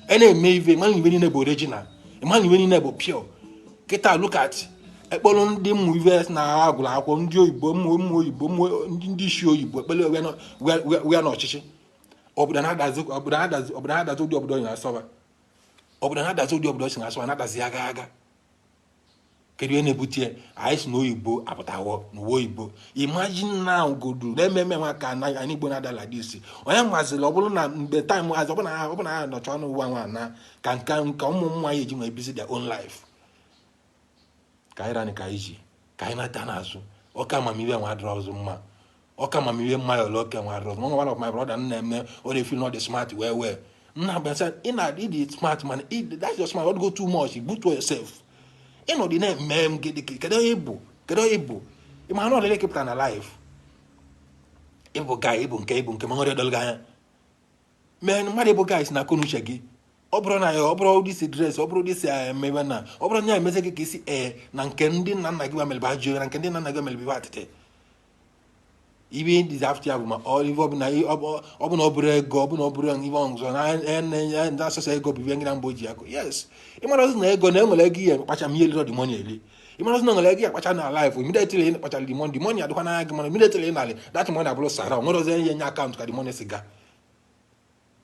A: E na-eme ive ịma na ive niile bụ original, ịma na ive niile bụ pure. Kịta, look at ekpọrọ ndị mmụ ive na-agụrụ akwụkwọ, ndị oyibo, mmụ oyibo, mmụ ndị isi oyibo ekpere wee n'ọchịchị obodo na-adazi, obodo na-adazi, obodo na-adazi. Ụdị obodo na-asọba, obodo na-adazi, ụdị obodo si na-asọba na-adazi aga aga. Kedu ihe na-ebute ya? Anyị si na oyibo apụtawo n'uwe oyibo. Imagine now godu na-ememe nwa ka anyị Igbo na-ada like this. Onye mazịrị, ọ bụrụ na mgbe time azụ, ọ bụrụ na ha nọcha n'ụwa nwa na ka nke nke ụmụ nwa ya eji nwee bizi their own life. Ka anyị rani, ka anyị ji ka anyị nata n'azụ. Ọka amamihe nwa adịrọ ọzọ mma, ọka amamihe mma ya ole oke nwa adịrọ ọzọ. One of my brother m na-eme, ọ na-efeel not the smart well well. Nna abịa, ị na ịdị smart, man, that's your smart. Don't go too much, boot yourself. Ịnọdụ na-eme m gị dịka kedu onye ịbụ, kedu onye ịbụ? Ị ma na ọlele kepụta na life ịbụ guy, ịbụ nke, ịbụ nke ma nwere edolu gị anya mee mmadụ. Ịbụ guy si na akọnuche gị, ọ bụrụ na ya, ọ bụrụ ụdị si dress, ọ bụrụ ụdị si emebe na ọ bụrụ na ya emezi gị ka isi ee na nke ndị nna nna gị ba mere bụ ajọ, na nke ndị nna nna gị mere bụ atịtị. Ibe ndị after ya bụ ma ọ ife ọbụla ọ bụ na ọ bụrụ ego, ọ bụ na ọ bụrụ ife ọzọ na ndị asọsọ ego bụ ife ngị na mbụ ji akụ. Yes, ịmara ọzọ na ego na enwere ego ihe kpacha m ihe lere the money eli. Ịmara ọzọ na enwere ego ya kpacha na life. Immediately ị kpachara the money, the money adịkwa n'anya gị, mana immediately ị narị that money abụrụ sara o nwere ọzọ ihe nye account ka the money si ga.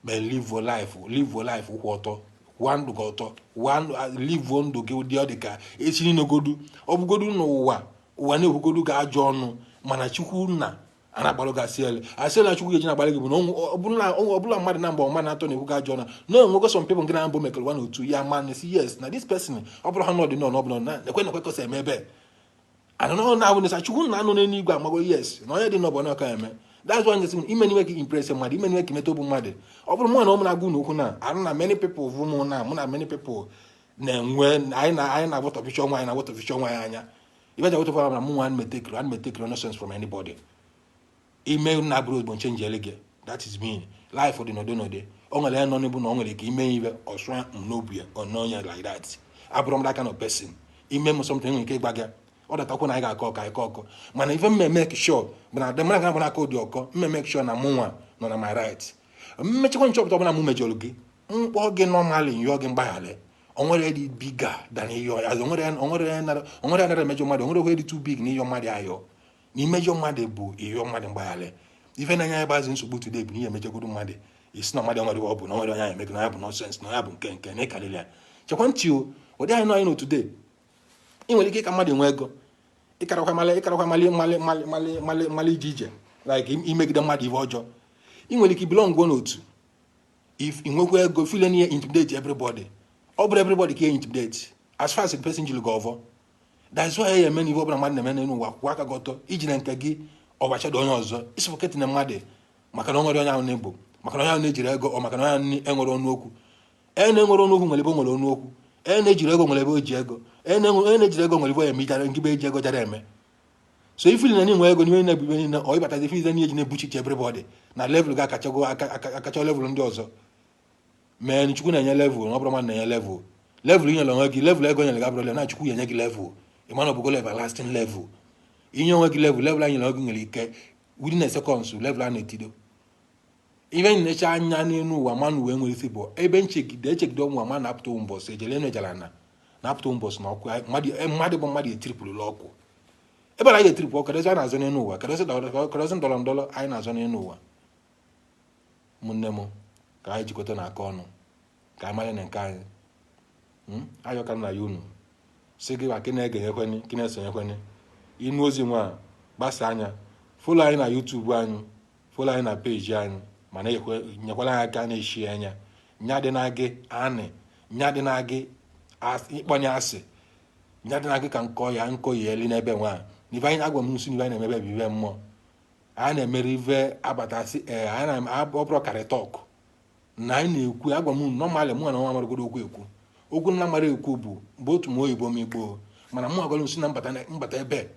A: But live your life, live your life kwụ ọtọ, kwụwa ndụ gị ọtọ, kwụwa ndụ, live ndụ gị ụdị ọ dị ka echi niile godu. Ọ bụgodu n'ụwa, ụwa na-ekwugodu gị ajọ ọnụ, mana Chukwu nna a na-agbalụ gị asị elu asị elu. Chukwu ga-eji na-agbalị gị bụ na ọbụla mmadụ na mgbe ọma na-atọ na-ekwu gị ajọ ọnụ na enwego some people nke na mbụ mekọrọ na otu ya ma na-esi yes na this person ọ bụrụ ha nọdụ nọ n'ọbụla na ekwe na ekwe ka o si eme ebe anụ na na-abụ na Chukwu na anụ n'eluigwe amago yes na onye dị n'ọbụ na ọka eme. That's why ime n'ime ka impress mmadụ, ime n'ime ka imeta obu mmadụ. Ọ bụrụ mụ na ụmụ na-agụ n'okwu na arụ na many people vụ mụ na mụ na many people na-enwe anyị na-agwọtọficha onwe anyị, na-agwọtọficha onwe anyị anya. Ibe ji agwọtọficha na mụ nwa ana m etekiri nonsense from anybody. Ime na abụrụ ozugbo nche njele gị. That is mean life dị n'ụdị n'ụdị. O nwere ya nọ n'ebu na o nwere ike ime ibe ọsụa m n'obi ya ọ ya like that. Abụrụ m that kind of person. Ime m something, nwere ike ịgba gị ọ datakwu na anyị ga-akọ ọkọ, anyị kọ ọkọ. Mana ife mme make sure bụ na mụ na gị na aka ụdị ọkọ mme make sure na mụ nwa nọ na my right. Mmechakwa nchọpụta ọbụla mụ mejọrọ gị, mkpọ gị normally, nyụọ gị mgbaghara. O nwere dị bigger than ịyọ ya. O nwere anara emejọ mmadụ. O nwere dị too big na ịyọ mmadụ ayọ na imejọ mmadụ bụ ịyọ mmadụ mgbaghara. Ife na-enye anyị bazi nsogbu today bụ na ihe emejọgodo mmadụ, isi na mmadụ nwere ọ bụ na nwere onye anyị emego na ya bụ nonsense, na ya bụ nke nke na ịkarịrị ya. Chekwa ntị o, ụdị anyị nọ anyị n'otu day, ị nwere ike ịka mmadụ enwe ego, ịkarakwa mali, ịkarakwa mali mali mali mali mali mali ije ije like imegide mmadụ ife ọjọọ. Ị nwere ike belong n'otu if ị nwekwa ego, feel na intimidate everybody. Ọ bụrụ everybody ka intimidate as far as the person jiri gị ọvọ. That's why ya eme na ife ọbụla mmadụ na-eme n'elu ụwa, kwụọ aka gị ọtọ iji na nke gị ọgbachado onye ọzọ isuffocate na mmadụ maka na o nwere onye ahụ na-egbo, maka na onye ahụ na-ejiri ego, ọ maka na onye ahụ enwere ọnụ okwu. E na-enwere ọnụ okwu nwere ebe o nwere ọnụ okwu. E na-ejiri ego nwere ebe o ji ego. E na-ejiri ego nwere ebe o eme ijara nke eji ego jara eme. So ifili na inwe ego n'ime na-ebu ibe niile ọ ịbatazi ife niile eji na-ebuchiche everybody na level gị akachago akacha level ndị ọzọ. Mee Chukwu na-enye level, na ọ bụrụ mmadụ na-enye level. Level inyere onwe gị, level ego nyere gị abụrụ level na Chukwu enye gị level. Ịma na ọbụgo everlasting level inye onwe gị level, level anyị nyere onwe gị nwere ike within a seconds level a na-etido. Ife nnecha anya n'elu ụwa ma na uwe nwere isi bụ ebe nchegide echegide ụmụ ma na-apụta mbọsị ejele enu ejala na na-apụta mbọsị na ọkụ mmadụ bụ mmadụ etiripụrụla ọkụ ebe na anyị etiripụ ọkụ. Kedụzi a na-azọ n'elu ụwa? Kedụzi ndọrọ ndọrọ anyị na-azọ n'elu ụwa? Ụmụnne m, ka anyị jikọta na aka ọnụ ka anyị mara na nke anyị. Ayọ ka nna ya unu si gị ma kị na-egenyekweni, kị na-esonyekweni ịnụ ozi nwa gbasa anya. Follow anyị na YouTube anyị, follow anyị na peji anyị, ma nyekwara anyị aka na-eshi anya nya dị na gị anị nya dị na gị ịkpọnye asị. Nya dị na gị ka nkọ ya nkọ ya elu n'ebe nwa n'ife anyị agwa m nsu n'ife anyị na-emebe bụ ife mmụọ a na-emere ife abatasị. Ee, anyị na ọ bụrụ karị talk na anyị na-ekwu. Agwa m normally, mụ na nwa amaragodo okwu ekwu okwu nna mara ekwu bụ otu ma oyibo ma Igbo, mana mụ agwara nsu na mbata ebe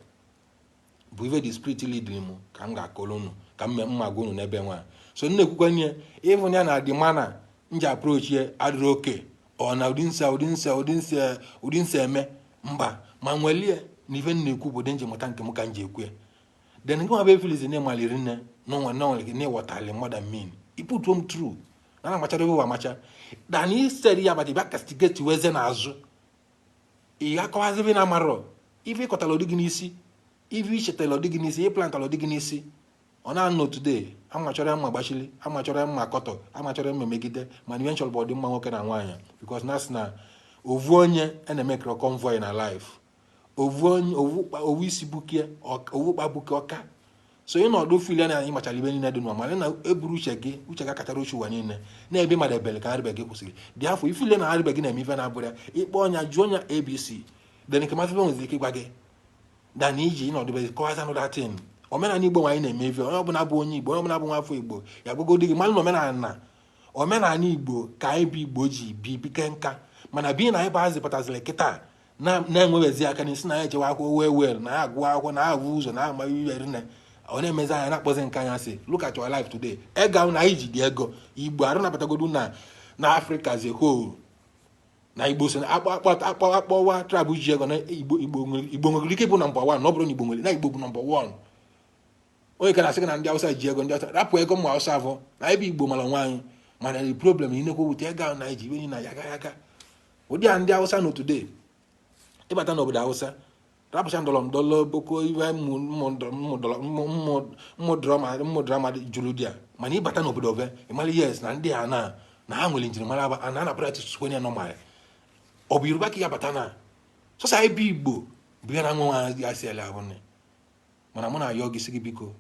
A: bụ ife the spirit lead m ka m ga-akọrọ unu, ka m mma gwa unu n'ebe nwa. So m na-ekwukwa nye ịfụ ya na dị mana nji approach ya adịrị oke ọ na ụdị nsị ụdị nsị ụdị nsị ụdị nsị eme mba ma nwelie na ife m na-ekwu bụ ụdị nji mụta nke m ka m ji ekwu ya. Then nke nwa bụ efilizi na ịmaliri nne n'onwe n'onwe gị na ịghọtali more than me, iputuo m true na amachara ebe amacha dan instead ya bata bịa castigate weze n'azụ. Ị akọwazi ife na amarọ ife ịkọtara ụdị gị n'isi, ife ichetara ụdị gị n'isi, ịplantara ụdị gị n'isi. Ọ na-anọ today amachọrọ mma gbachili, amachọrọ mma akọtọ, amachọrọ mma megide, mana ihe nchọrọ bụ ọdịmma nwoke na nwaanyị, because na sị na ovu onye a na-emekọrọ convoy na life, ovu onye ovu isi bukie, ovu kpa bukie ọka. So ị nọdụ feel na anyị machara ibe niile dị n'ụwa, mana na eburu uche gị, uche gị akachara uche ụwa niile na-ebe mmadụ ebele ka arịbe gị kwụsịrị dị afọ ifile na arịbe gị na-eme ife na-abụrụ ya. Ịkpọ ọnya, jụọ ọnya abc, then nke masị nwere ike ịgwa gị dan iji ịnọdụbe kọwaza another thing. Omenala Igbo nwa anyị na-eme ife, onye ọbụla bụ onye Igbo, onye ọbụla bụ nwa afọ Igbo ya gwagodi gị malụ na omenala Igbo ka anyị bụ Igbo ji bi bike nka. Mana bi na anyị bụ azị pụtazịrị kịta na-enwewezi aka n'isi na anyị echewa akwụkwọ wee wel na agụ akwụkwọ na agụ ụzọ na ama iwe rinne, ọ na-emezi anyị na-akpọzi nke anya sị, look at your life today. Ego ahụ na anyị ji dị ego Igbo arụ nabatagodu na Africa as a whole, na Igbo so akpọ akpọ akpọ akpọwa tribe ji ego na Igbo. Igbo nwere ike ịbụ number one na ọ bụrụ na Igbo nwere na Igbo bụ number one. Onye ka na-asị gị na ndị Hausa ji ego, ndị Hausa rapụ ego mmụ Hausa avọ na ebe Igbo mara onwe anyị. Mana the problem ị na-ekwu wute ego ahụ na iji iwe niile na yaga yaga ụdị a ndị Hausa nọ today. Ịbata n'obodo Hausa, rapụcha ndọrọ ndọrọ boko iwe mmụ drama juru dị a, mana ịbata n'obodo obe ịmara yes na ndị a na ha nwere njirimara a na practice kwenye normal. Ọ bụ Yoruba ka ya bata na sọsọ ebe Igbo bụ ya na nwa nwa ya si ele ahụ nne. Mana mụ na-ayọ gị, sị gị biko,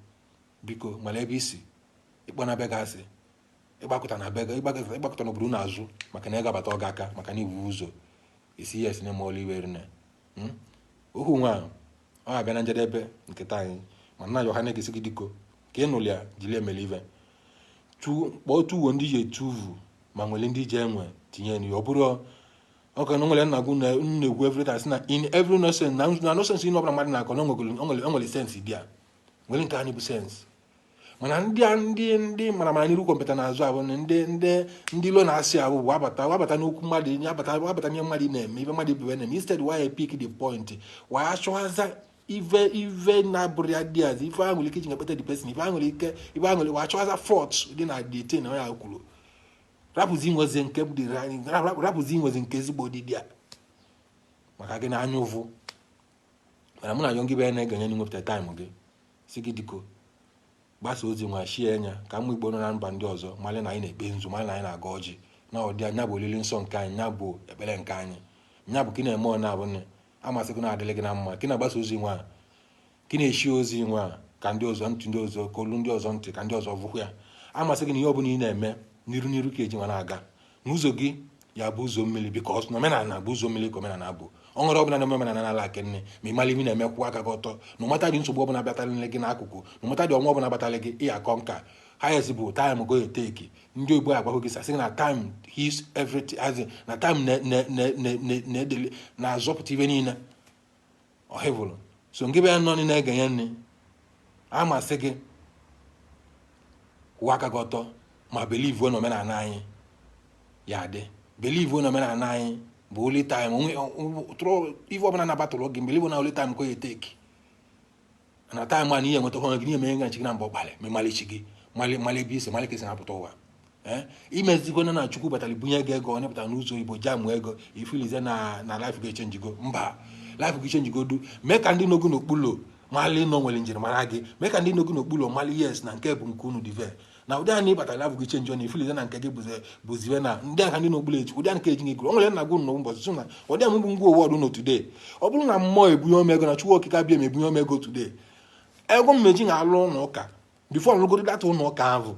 A: biko, mara ebe isi ịkpọ na be gị asị, ịgbakọta na be gị, ịgbakọta n'obodo n'azụ, maka na ego abata ọ aka maka na iwu ụzọ isi yes na eme iwe rinne ohu nwa ọ ga-abịa na njedebe nke taa anyị. Mana na yohane gị sị gị diko ka ị nụrụ ya jiri emele ive kpọọ tuwo ndị ji etuvu ma nwere ndị ji enwe tinye nri. Ọ bụrụ ọka na nwere nna gị na-ekwu every time sị na in every nonsense na nonsense ihe ọbụla mmadụ na-akọ na o nwere sense dị ya, nwere nke anyị bụ sense. Mana ndị a ndị mara mara n'iru kọmputa na-azụ abụ na ndị ilo na-asị abụ bụ abata n'okwu mmadụ, abata n'ihe mmadụ na-eme, ife mmadụ ibe na-eme. Instead why pick the point, why achọwaza ife na-abụrụ ya dị azụ, ife ahụ nwere ike iji ekpeta the person, ife ahụ nwere ike, ife ahụ nwere, why achọwaza fault dị na the thing na ya kwuru. Rapụzi inwezi nke dị, rapụzi inwezi nke ezigbo dị ya maka gị na anya ụfụ. Mana mụ na yọ gị bụ ya na-egenye na time gị, si gị diko gbasa ozi nwa shie anya ka ụmụ Igbo nọ na mba ndị ọzọ malị na anyị na-ekpe nzu, malị na anyị na-aga ọjị na ụdị anya bụ olili nsọ nke anyị, nya bụ ekpere nke anyị, nya bụ ka ị na-eme. Ọ na-abụ nne amasị gị na-adịrị gị na mma ka ị na-agbasa ozi nwa, ka ị na-eshi ozi nwa ka ndị ọzọ ntị, ndị ọzọ ka olu ndị ọzọ ntị, ka ndị ọzọ vụkwa ya. Amasị gị na ihe ọbụla ị na-eme n'iru n'iru ka eji nwa na-aga n'ụzọ gị ya bụ ụzọ mmiri, because na omenala bụ ụzọ mmiri, ka omenala bụ ọ nwere ọbụla na-eme omenala n'ala akenne. Ma ị mara ime na-emekwu aka gị ọtọ na ụmata dị nsogbu ọbụla bịatara gị n'akụkụ, na ụmata dị ọnwa ọbụla batara gị, ị akọ nka highest bụ time go eteki. Ndị oyibo agwago gị sị na time heals everything, as in, na time na-edele na-azọpụta ibe niile ọhịvụrụ. So nke bịa nọ na-egenye nne, amasị gị kwụwa aka gị ọtọ ma believe na omenala anyị ya dị, believe na omenala anyị bụ only time tụrụ ife ọbụla nabatụrụ gị, believe na only time ka o eteki na time a na ihe enweta onwe gị n'ihe mere nchi gị na mbọ kpalị ma malichi gị mali ebe isi mali ka esi na-apụta ụwa. Ee, imezikwana na Chukwu batara bunye gị ego, onye pụtara n'ụzọ Igbo ji amụ ego ifilize na life ga-echenjigo. Mba, life ga-echenjigodu. Mee ka ndị nogo n'okpuru mali nọ nwere njirimara gị, mee ka ndị nogo n'okpuru mali yes na nke bụ nke unu dive na ụdị a na ịbatara life gị chenji na ifilize na nke gị bụziwe na ndị aka ndị n'okpuru echi ụdị a nke eji gị gụrụ. O nwere nna gụ nọ ụbọchị sị na ụdị a mụ ngwa ụwa ọdụ nọ today. Ọ bụrụ na mmụọ ebunye ome ego na Chukwu Okike abịa m ebunye ome ego today, ego mmeji na-alụ ụlọ ụka before nrụgodo data ụlọ ụka ahụ.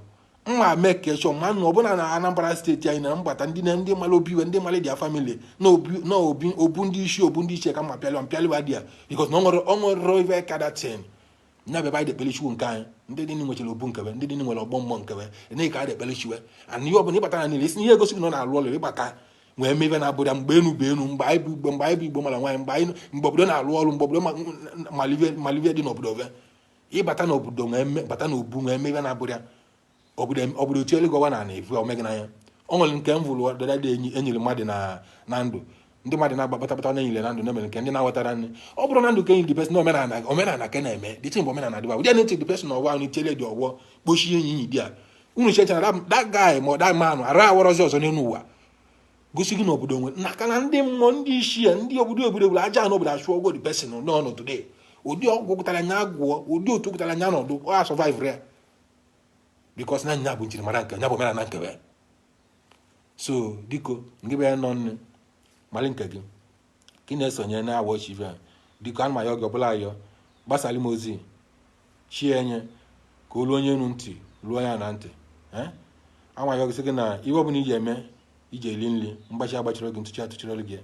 A: Mma mee ka chọọ ma na ọbụna na Anambra Steeti anyị na mgbata ndị na ndị mara obi iwe, ndị mara their family na obi na obi obu ndị isi, obu ndị ichie ka mma pịalị mpịalịwa dị ya, because na ọ nwere ife ka that thing nya bụ ebe anyị dekpere Chukwu nke anyị. Ndị dị nwechara obu nkebe, ndị dị nwere ọgbọ mmụọ nkebe na ka a dekpere chiwe. And ihe ọbụla ịbata na niile isi ihe egosi gị na ọ na-alụ ọrụ ịbata nwee mebe na-abụrụ ya mgbe enu bụ enu, mgbe anyị bụ Igbo, mgbe anyị bụ Igbo mara nwaanyị, mgbe anyị, mgbe obodo na-alụ ọrụ, mgbe obodo malive dị n'obodo ve ịbata n'obodo nwee bata n'obu nwee mebe na-abụrụ ya obodo obodo tielu gọwa na na-evu omegị n'anya. O nwere nke m vụrụ dada dị enyi enyere mmadụ na ndụ, ndị mmadụ na-agba kpatakpata na enyere na ndụ na-emere nke ndị na-aghọtara nne. Ọ bụrụ na ndụ ka enyi the person, omenala omenala ka na-eme the thing bụ omenala dịba ụdị a na-eche the person ọwa ahụ itiele dị ọgbọ kpochie enyi enyi di a unu checha na that guy ma that man ara awọrọzi ọzọ n'elu ụwa. Gosi gị n'obodo nwe naka na ndị mmụọ, ndị isi ya, ndị obodo obodo obodo aja na obodo achụ ọgwụ the person n'ọnụ today. Ụdị ọgwụ gụtara anya agwụọ, ụdị otu gụtara anya nọdụ ọ ya survive ya, because na nya bụ njirimara nke nya bụ omenala nke. So diko ndị bụ ya nọ nne mali nke gị ka ị na-esonye na awa ochi ife a. Diko ana m ayọ gị ọbụla ayọ, gbasara m ozi chie enye ka olu onye enu ntị ruo ya na ntị. Ama ayọ gị sị gị na ihe ọbụla iji eme iji eri nri mgbachi agbachiri gị ntụchi atụchiri gị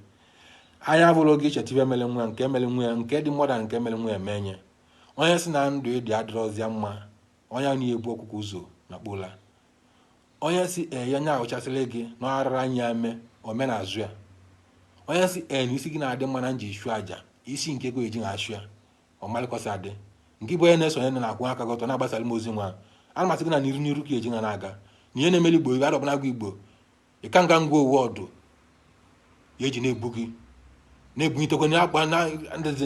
A: anya abụrụ gị cheta ife mere nwa nke mere nwa ya nke dị mmadụ nke mere nwa ya eme nye onye si na ndụ ịdị adịrọzịa mma, onye ahụ na-ebu ọkụkọ ụzọ na kpola, onye si ee ya onye ahụchasịrị gị na arara anya eme omenazụ ya, onye si ee na isi gị na-adị mma na nji chụ aja isi nke ego eji na-achụ ya ọmalịkọsị adị nke bụ onye na-esonye na-akwụ aka gị ọtọ na-agbasara m ozi nwa. Ana masị gị na n'iru n'iru ka eji na na-aga na ihe na-emeli Igbo ibe adọbụna agwa Igbo ịka nga ngwa owu ọdụ ya eji na-ebu gị na-ebunyitekwa na akpa na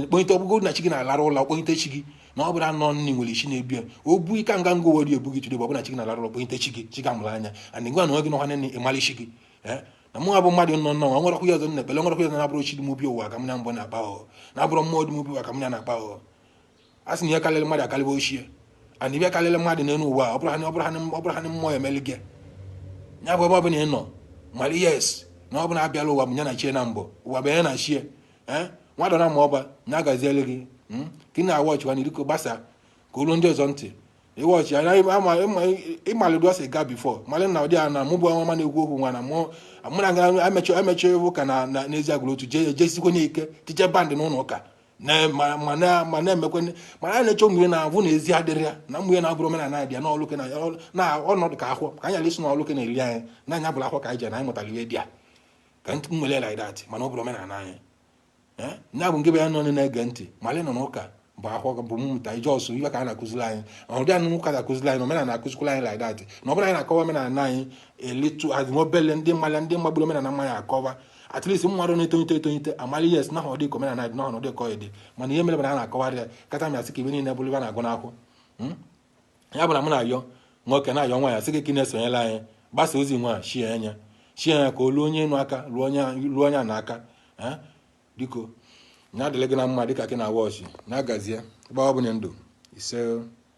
A: kponyite ọbụgo na chi gị na-alara ụlọ, kponyite chi gị na ọ bụrụ anọ nne nwere isi na-ebu ya o bu ịka nga ngwa owu ebu gị tude bụ ọbụna chi gị na-alara ụlọ, kponyite chi gị, chi gị amụrụ anya and ngwa na onwe gị nọkwa nne ịmara isi gị. Na mụ bụ mmadụ nọ nnọọ nwere ọkụ ya ọzọ na ekpele nwere ọkụ ya ọzọ na-abụrụ chi dị m obi ụwa ka m na mbụ na-akpa ọ na-abụrụ mmụọ dị m obi ụwa ka m na na-akpa ọ. A sị na ihe karịrị mmadụ akarịba ochie and ibe karịrị mmadụ n'elu ụwa, ọ bụrụ ha ọ bụrụ ha ọ bụrụ ha mmụọ emeli gị ya bụ ebe ọ bụla ị nọ mara yes na ọ bụla abịala ụwa bụ ya na chie na mbụ ụwa bụ ya na chie. Ee, nwadọ na ma ọba ya gaziele gị ka ị na-awọchịkwa na iriko gbasa ka olu ndị ọzọ ntị ịwọchị anya ịmalụdụ ọsị ga before malị na ụdị a na mụ bụ ọnwa na-ekwu okwu nwa na mụ mụ na ga emechi emechi ụka na n'ezi agụrụ otu jee jesikwe n'ike tiche bandị n'ụlọ ụka ma na-emekwe mana a na-eche ụmụ ihe na-abụ na ezi adịrị ya na ụmụ ihe na-abụrụ omenala dị ya n'ọlụke na ọnọdụ ka akwụ ka anyị alịsị na ọlụke na-eri anyị na anya bụrụ akwụ ka anyị ji na anyị mụtara ihe dị ya ka ntị nwere like that, mana ọ bụrụ omenala anyị. Ya bụ nke bụ ya nọ na-ege ntị malị nọ n'ụka bụ akwụkwọ bụ mmụta ije ọsụ ibe ka a na-akụziri anyị ọdị anụ ụka na-akụziri anyị na omenala na-akụzikwala anyị like that, na ọ bụrụ anyị na-akọwa omenala anyị elitu azụ obele ndị mmalị ndị mmagburu omenala mmanya akọwa, at least mmadụ na-etolite etolite amali yes na ọ dị ka omenala dị na ọnọdụ ka ọ dị, mana ihe mere bụ na a na-akọwarị ya kata m asị ka ibe niile bụrụ ibe a na-agụ n'akwụkwọ. Ya bụ na mụ na-ayọ nwoke na-ayọ nwaanyị sị gị ka ị na-esonyere anyị gbasa ozi nwa shie anya shie ya ka o luo onye enu aka luo onye a n'aka. Biko, na adịla gị na mma dịka gị na wọchị na-agazie ebe ọ bụla ndụ ise.